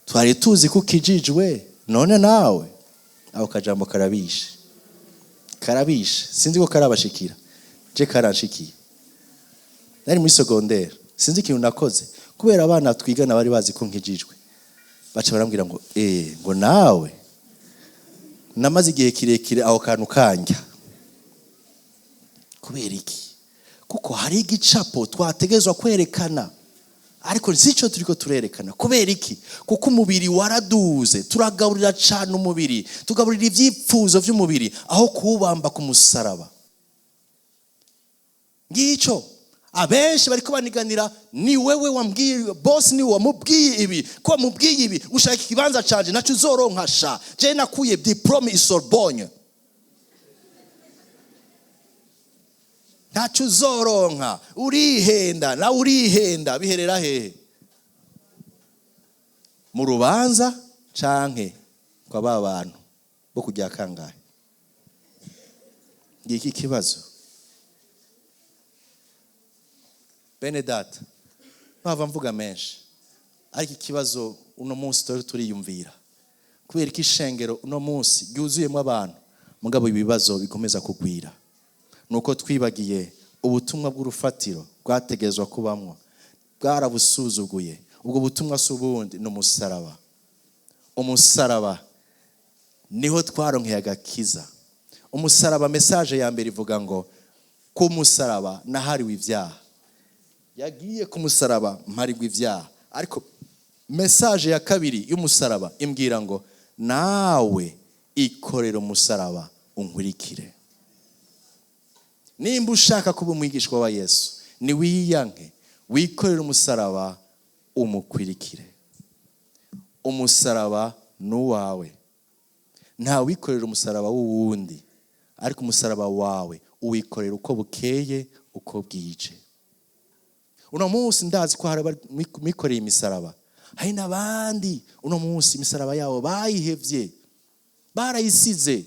Speaker 1: twari tuzi ko ukijijwe, none nawe". Ako kajambo karabishe, karabishe. Sinzi ko karabashikira, je karanshikiye. Nari muri secondaire, sinzi ikintu nakoze, kubera abana twigana bari bazi ko nkijijwe, baca barambwira ngo ngo "Nawe". Namaze igihe kirekire aho kantu kanja. Kubera iki? Kuko hari igicapo twategezwa kwerekana, ariko sico turiko turerekana. Kubera iki? Kuko umubiri waraduze, turagaburira cane umubiri, tugaburira ivyipfuzo vy'umubiri aho kuwubamba ku musaraba. Ngico abenshi bariko baniganira: "Ni wewe wambwiye, boss ni wamubwiye ibi, ko wamubwiye ibi, ushaka ikibanza canje, naco uzoronka sha, je nakuye diplôme i Sorbonne, ntacyo uzoronka, urihenda, nawe urihenda". Biherera hehe? Mu rubanza canke kwa ba bantu bo kujya kangahe? Ngiki kibazo. Bene data, mpava mvuga menshi, ariko ikibazo uno munsi turi turiyumvira: kubera ko ishengero uno munsi ryuzuyemo abantu, mugabo ibibazo bikomeza kugwira, nuko twibagiye ubutumwa bw'urufatiro bwategezwa kubamwo, bwarabusuzuguye. Ubwo butumwa si ubundi, ni umusaraba. Umusaraba niho twaronkeye agakiza. Umusaraba, message ya mbere ivuga ngo ku musaraba nahariwe ibyaha, yagiye ku musaraba mparirwa ibyaha. Ariko message ya kabiri y'umusaraba imbwira ngo nawe ikorera umusaraba unkurikire. Nimba ushaka kuba umwigishwa wa Yesu, ni wiyanke, wikorere umusaraba, umukurikire. Umusaraba ni uwawe, nta wikorera umusaraba w'uwundi, ariko umusaraba wawe uwikorera uko bukeye uko bwije. Uno munsi ndazi ko hari abikoreye imisaraba, hari n'abandi uno munsi imisaraba yabo bayihevye, barayisize,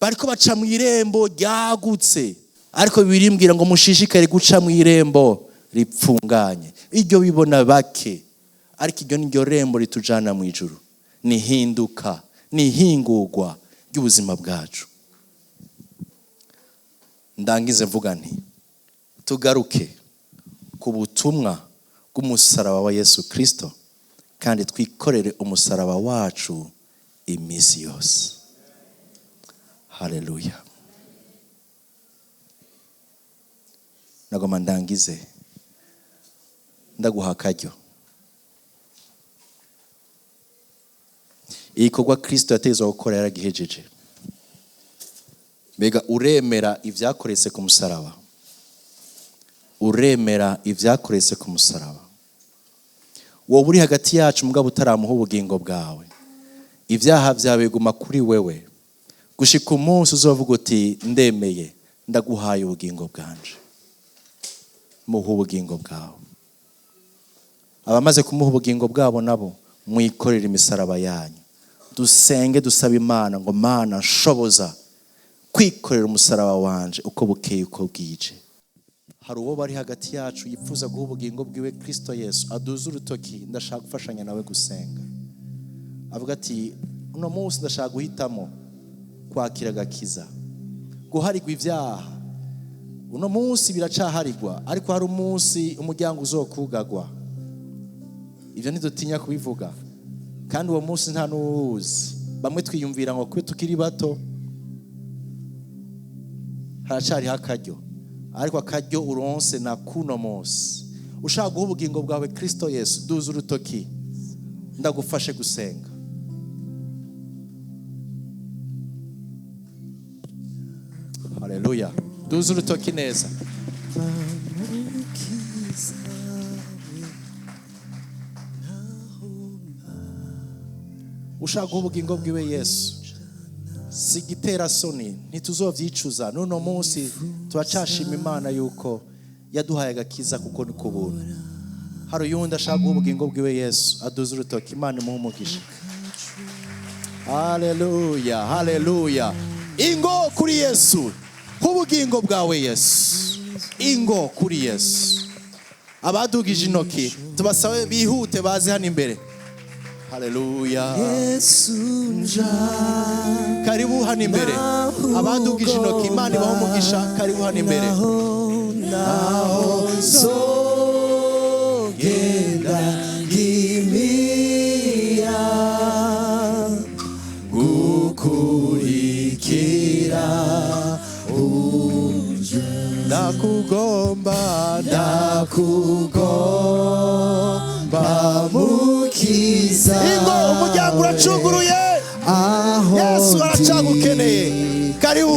Speaker 1: bariko baca mu irembo ryagutse. Ariko birimbwira ngo mushishikare guca mu irembo ripfunganye. Iryo bibona bake, ariko iryo ni ryo rembo ritujana mu ijuru. Nihinduka, nihingurwa ry'ubuzima bwacu. Ndangize mvuga nti tugaruke ku butumwa bw'umusaraba wa Yesu Kristo, kandi twikorere umusaraba wacu iminsi yose. Haleluya. Nagoma ndangize ndaguha akaryo. Igikorwa Kristo yategetswe gukora yaragihejeje. Mbega uremera ibyakoretse ku musaraba? Uremera ibyakoretse ku musaraba? Wowe uri hagati yacu mugabo utaramuha ubugingo bwawe, ibyaha byawe biguma kuri wewe gushika umunsi uzovuga uti ndemeye, ndaguhaye ubugingo bwanje. Muha ubugingo bwawe. Abamaze kumuha ubugingo bwabo nabo mwikorere imisaraba yanyu. Dusenge dusaba Imana ngo Mana nshoboza kwikorera umusaraba wanje uko bukeye uko bwije. Hari uwo bari hagati yacu yifuza guha ubugingo bwiwe Kristo Yesu, aduze urutoki, ndashaka gufashanya nawe gusenga. Avuga ati uno munsi ndashaka guhitamo kwakira agakiza, guharigwa ibyaha. Uno munsi biracaharigwa, ariko hari umunsi umuryango uzokugagwa. Ibyo ntidutinya kubivuga, kandi uwo munsi nta n'uwuzi. Bamwe twiyumvira ngo kwe tukiri bato haracariho akaryo, ariko akaryo uronse na kuno munsi. Ushaka guha ubugingo bwawe Kristo Yesu, duza urutoki ndagufashe gusenga. Haleluya. Duza urutoki neza. Ushaka guha ubugingo bwiwe Yesu, si igitera soni, ntituzovyicuza. N'uno munsi turacashima Imana yuko yaduhaye agakiza kuko ni ku buntu. Hari uyundi ashaka guha ubugingo bwiwe Yesu, aduze urutoki, Imana imuhe umugisha. Haleluya, haleluya. Ingo kuri Yesu, ubugingo bwawe Yesu. Ingo kuri Yesu. Abadugije intoki tubasabe bihute baze hano imbere. Haleluya. Karibu hano imbere. Abadugije intoki, Imana ibahe umugisha. Karibu hano imbere.
Speaker 2: Naho nzogenda ngimira gukurikira
Speaker 1: Ndakugomba,
Speaker 2: ndakugomba mukiza.
Speaker 1: Ingo umuryango uracuguruye.
Speaker 2: Aho
Speaker 1: Yesu aracagukeneye. Karibu.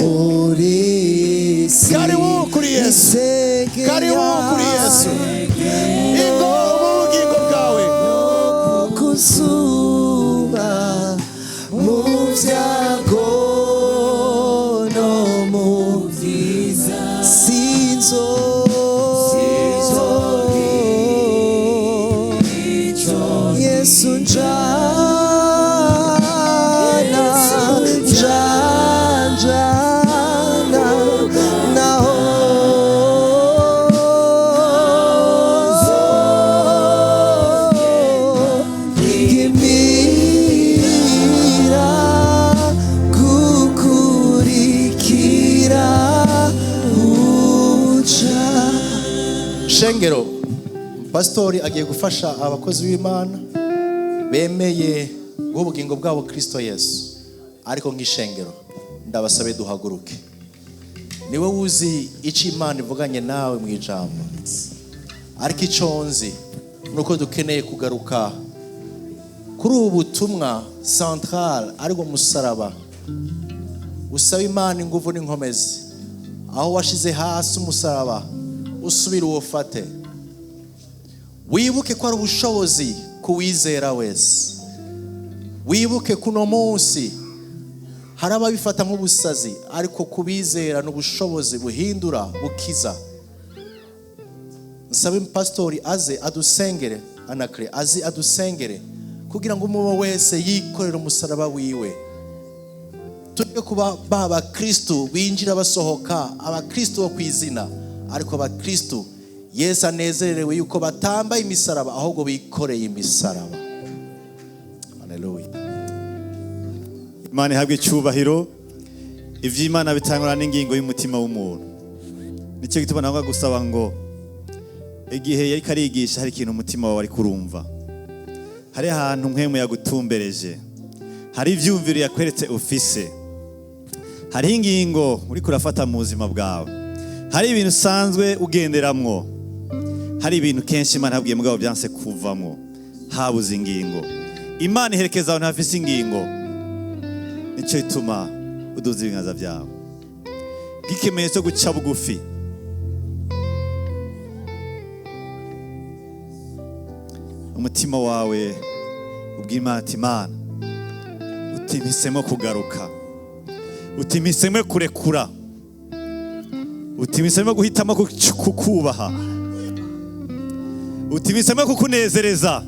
Speaker 1: Karibu kuri Yesu. Karibu kuri Yesu. Ingo mu bugingo bwawe.
Speaker 2: Kuzuba mu byago no mu byiza, sinzo Yesu njana, njana, naho ngimira gukurikira uca.
Speaker 1: Shengero, pastori agiye gufasha abakozi b'Imana bemeye guha ubugingo bwabo Kristo Yesu. Ariko nk'ishengero ndabasabe duhaguruke. Niwe wuzi icyo Imana ivuganye nawe mu ijambo, ariko icyo nzi nuko dukeneye kugaruka kuri ubu butumwa central, ariko musaraba. Usaba Imana inguvu n'inkomezi. Aho washize hasi umusaraba, usubire uwufate. Wibuke ko ari ubushobozi kuwizera wese. Wibuke kuno munsi hari ababifata nk'ubusazi, ariko kubizera n'ubushobozi buhindura, bukiza. Nsabe pastori aze adusengere, anakre aze adusengere kugira ngo umuntu wese yikorere umusaraba wiwe. Tureke kuba ba bakristu binjira basohoka, abakristu bo kwizina, ariko abakristu Yesu anezerewe yuko batambaye imisaraba, ahubwo bikoreye imisaraba. Haleluya.
Speaker 3: Imana ihabwe icyubahiro. Iby'Imana bitangwa n'ingingo y'umutima w'umuntu. Nicyo gituma ntabwo gusaba ngo igihe yariko arigisha hari ikintu umutima wawe ariko urumva, hari ahantu mpwemu yagutumbereje, hari ivyumviro yakweretse ufise, hariho ingingo uriko urafata mu buzima bwawe, hari ibintu usanzwe ugenderamwo, hari ibintu kenshi Imana yabwiye mugabo byanse kuvamwo, habuze ingingo. Imana iherekeza abantu bafise ingingo. Nicyo gituma uduza ibiganza byawe bw'ikimenyetso cyo guca bugufi. Umutima wawe ubwira Imana ati Imana, utimpisemo kugaruka, utimpisemo kurekura, utimpisemo guhitamo kukubaha, utimpisemo kukunezereza,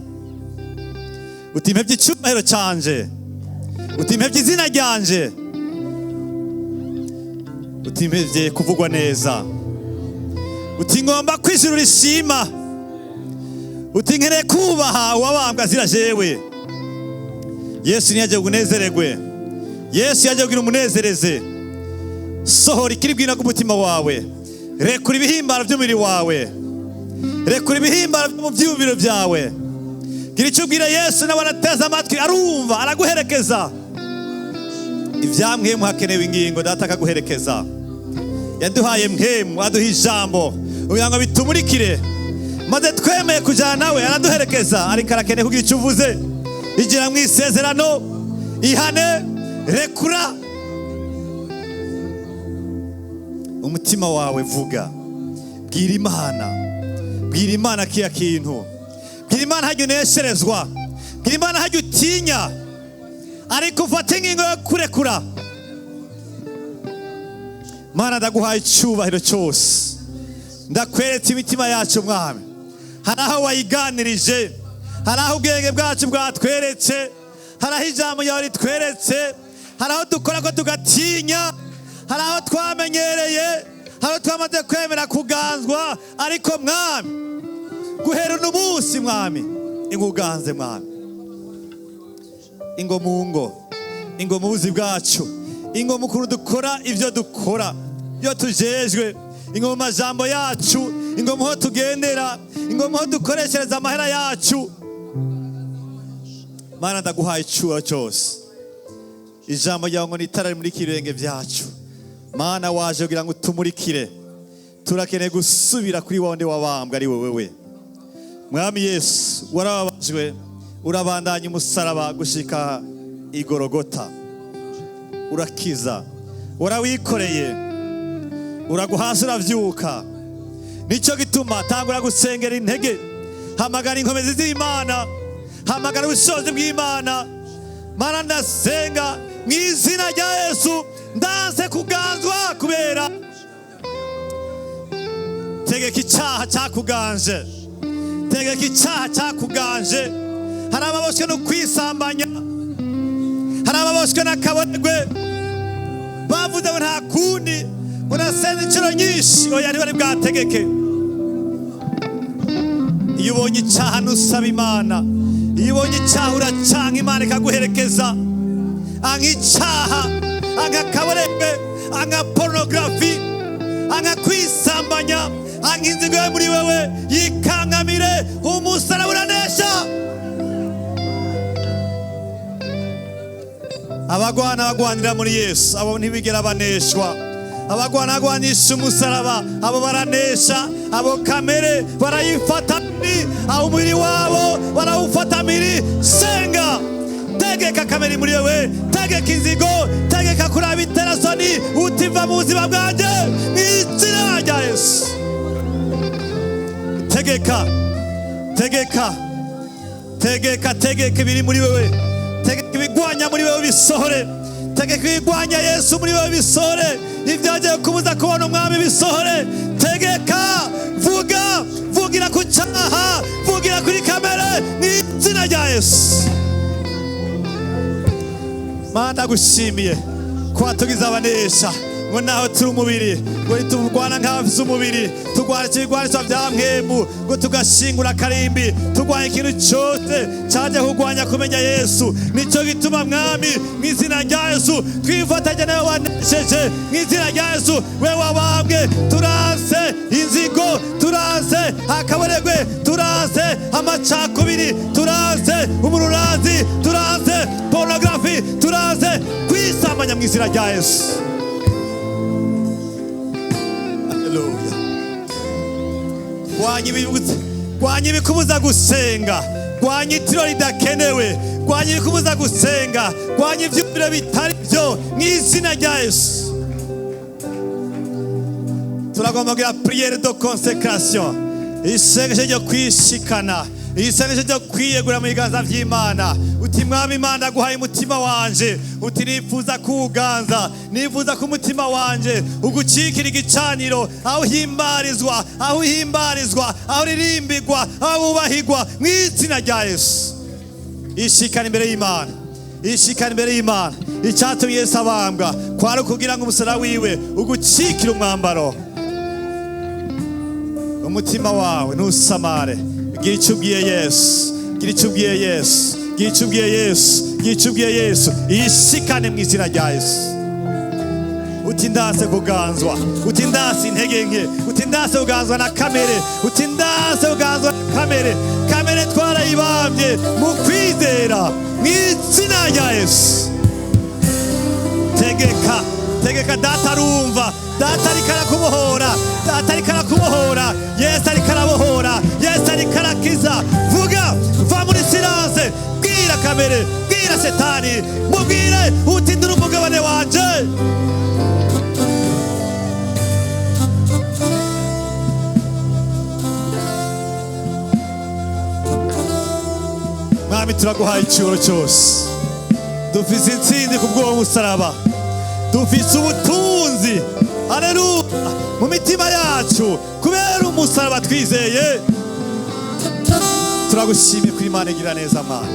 Speaker 3: utimpevye icyubahiro canje, utimpevye izina ryanje, utimpevye kuvugwa neza, uti ngomba ko ijuru rishima, uti nkeneye kubaha uwabambwa azira jewe. Yesu ntiyaje kunezererwe, Yesu yaje kugira umunezereze. Sohora ikiri bwina bw'umutima wawe, rekura ibihimbaro by'umubiri wawe, rekura ibihimbaro byo mu byiyumviro byawe. Gira icyo ubwira Yesu, nawe arateze amatwi, arumva, araguherekeza. Ivyamwemu hakenewe ingingo, data akaguherekeza. Yaduhaye mwemu, aduha ijambo kugira ngo bitumurikire, maze twemeye kujana nawe araduherekeza. Ariko arakeneye kugira icyo uvuze. Igira mu isezerano, ihane, rekura umutima wawe, vuga, bwira Imana, bwira Imana kiya kintu, bwira Imana hajya unesherezwa, bwira Imana hajya utinya, ariko ufate ingingo yo kurekura. Mana, ndaguhaye icyubahiro cyose, ndakweretse imitima yacu Mwami. Hari aho wayiganirije, hari aho ubwenge bwacu bwatweretse, hari aho ijambo ryawe ritweretse, hari aho dukora ko tugatinya, hari aho twamenyereye, hari aho twamaze kwemera kuganzwa. Ariko Mwami, guhera uno munsi Mwami, inguganze Mwami, ingo mu ngo, ingo mu buzi bwacu, ingo mu kuntu dukora ivyo dukora, iyo tujejwe, ingo mu majambo yacu, ingo mu ho tugendera, ingo mu ho dukoreshereza amahera yacu. Mana, ndaguhaye icyubahiro cyose. Ijambo ryawe ngo ni itara rimurikira ibirenge byacu. Mana, waje kugira ngo utumurikire. Turakeneye gusubira kuri wa wundi wabambwe ari wewe. Mwami Yesu, warababajwe, urabandanya umusaraba gushika i Golgota, urakiza, warawikoreye, uraguhasi, uravyuka. Nicyo gituma tangura gusengera intege, hamagara inkomezi z'Imana, hamagara ubushobozi bw'Imana. Mana, ndasenga mu izina rya Yesu, ndanse kuganzwa kubera tegeka icyaha cyakuganje, tegeka icyaha cyakuganje. Hari ababoshwe no kwisambanya, hari ababoshwe n'akaboregwe, bavuze ngo nta kundi, ngo nasenze inshuro nyinshi, oya ntibari bwategeke. Iyo ubonye icyaha ntusaba Imana, iyo ubonye icyaha uracanga Imana ikaguherekeza. Anka icyaha, anka akaboregwe, anka porunogarafi, anka kwisambanya, anka inzigo yo muri wewe, yikangamire, umusaraba uranesha. Abagwana bagwanira muri Yesu, abo ntibigera baneshwa. Abagwana bagwanisha umusaraba, abo baranesha. Abo kamere barayifata miri, abo umubiri wabo barawufata miri. Senga, tegeka kamere muri wewe, tegeka inzigo, tegeka kuraba iterasoni, utiva mu buzima bwanjye mu izina rya Yesu. Tegeka, tegeka, tegeka, tegeka ibiri muri wewe, tegeka ibigwanya muri wewe bisohore, tegeka ibigwanya Yesu muri wewe bisohore, ibyagiye kubuza kubona umwami bisohore. Tegeka, vuga, vugira ku cyaha, vugira kuri kamere mu izina rya Yesu. Mana, ndagushimiye Ko watugize abanesha, ngo naho turi umubiri, ngo ntitugwana nk'abafise umubiri, turwana ibigwanisho vya mpwemu, ngo tugashingura akarimbi, turwanya ikintu cyose caje kurwanya kumenya Yesu. Nico gituma, Mwami, mw'izina rya Yesu, twifatanya nawe wanesheje. Mw'izina rya Yesu, we wabambwe, turanse inzigo, turanse akaboregwe, turanse amacakubiri, turanse umururazi, turanse pornography, turanse kwisambanya, mw'izina rya Yesu. Haleluya! Rwanya ibikubuza gusenga, rwanya itiro ridakenewe, rwanya ibikubuza gusenga, rwanya ivyumviro bitari byo, mw'izina rya Yesu. Turagomba kugira prière de consécration, isengesho ryo kwishikana, isengesho ryo kwiyegura mu biganza vy'Imana. Uti: "Mwami Imana, ndaguhaye umutima wanje." Uti: "Nifuza kuwuganza, nifuza ko umutima wanje ugucikira igicaniro, aho uhimbarizwa, aho uhimbarizwa, aho uririmbirwa, aho wubahigwa, mw'izina rya Yesu." Ishikana imbere y'Imana, ishikana imbere y'Imana. Icyatumye Yesu abambwa kwari ukugira ngo umusaraba wiwe ugucikire umwambaro. Umutima wawe ntusamare. Gira icyo ubwiye Yesu, gira icyo ubwiye Yesu, gira icyo ubwiye Yesu, gira icyo ubwiye Yesu. Ishikane mu izina rya Yesu. Uti: "Ndanse kuganzwa." Uti: "Ndanse intege nke." Uti: "Ndanse kuganzwa na kamere." Uti: "Ndanse kuganzwa na kamere." Kamere twarayibambye mu kwizera, mu izina rya Yesu. Tegeka, tegeka. Data arumva, Data ariko arakubohora, Data ariko arakubohora. Yesu ariko arabohora, Yesu ariko arakiza. Vuga, va muri silence, bwira kamere, bwira Setani, mubwire uti: "Nduri umugabane wanje." Mwami, turaguhaye icyubahiro cyose. Dufise intsinzi ku bw'uwo musaraba, dufise ubutunzi, aleluya, mu mitima yacu kubera umusaraba twizeye. Turagushimiye kuri Imana igira neza. Mana,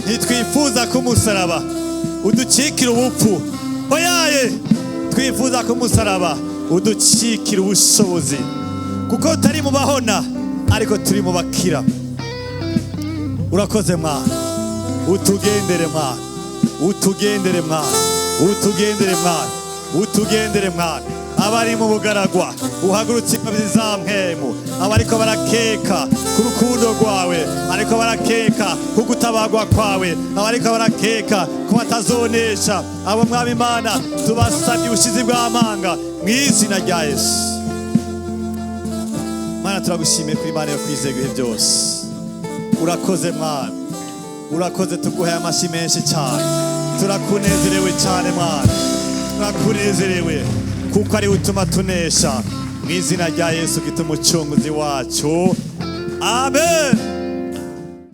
Speaker 3: ntitwifuza ko umusaraba uducikira ubupfu, oyaye. Twifuza ko umusaraba uducikira ubushobozi, kuko tutari mu bahona ariko turi mu bakira. Urakoze Mwana, utugendere Mwana, utugendere Mwana, utugendere Mwana, utugendere Mwana. Abari mu bugaragwa, uhagurutse ingobyi za mpemu. Abariko barakeka ku rukundo rwawe, ariko barakeka ku gutabagwa kwawe, abariko barakeka ku batazonesha, abo, Mwami Imana, tubasabye ubushizi bw'amanga mu izina rya Yesu. Mana, turagushimiye kuri Imana yo kwizega ibihe byose. Urakoze Mwana, urakoze. Tuguhaye amashyi menshi cyane. Turakunezerewe cyane Mwana, turakunezerewe kuko ari utuma tunesha, mu izina rya Yesu gituma umucunguzi wacu. Amen.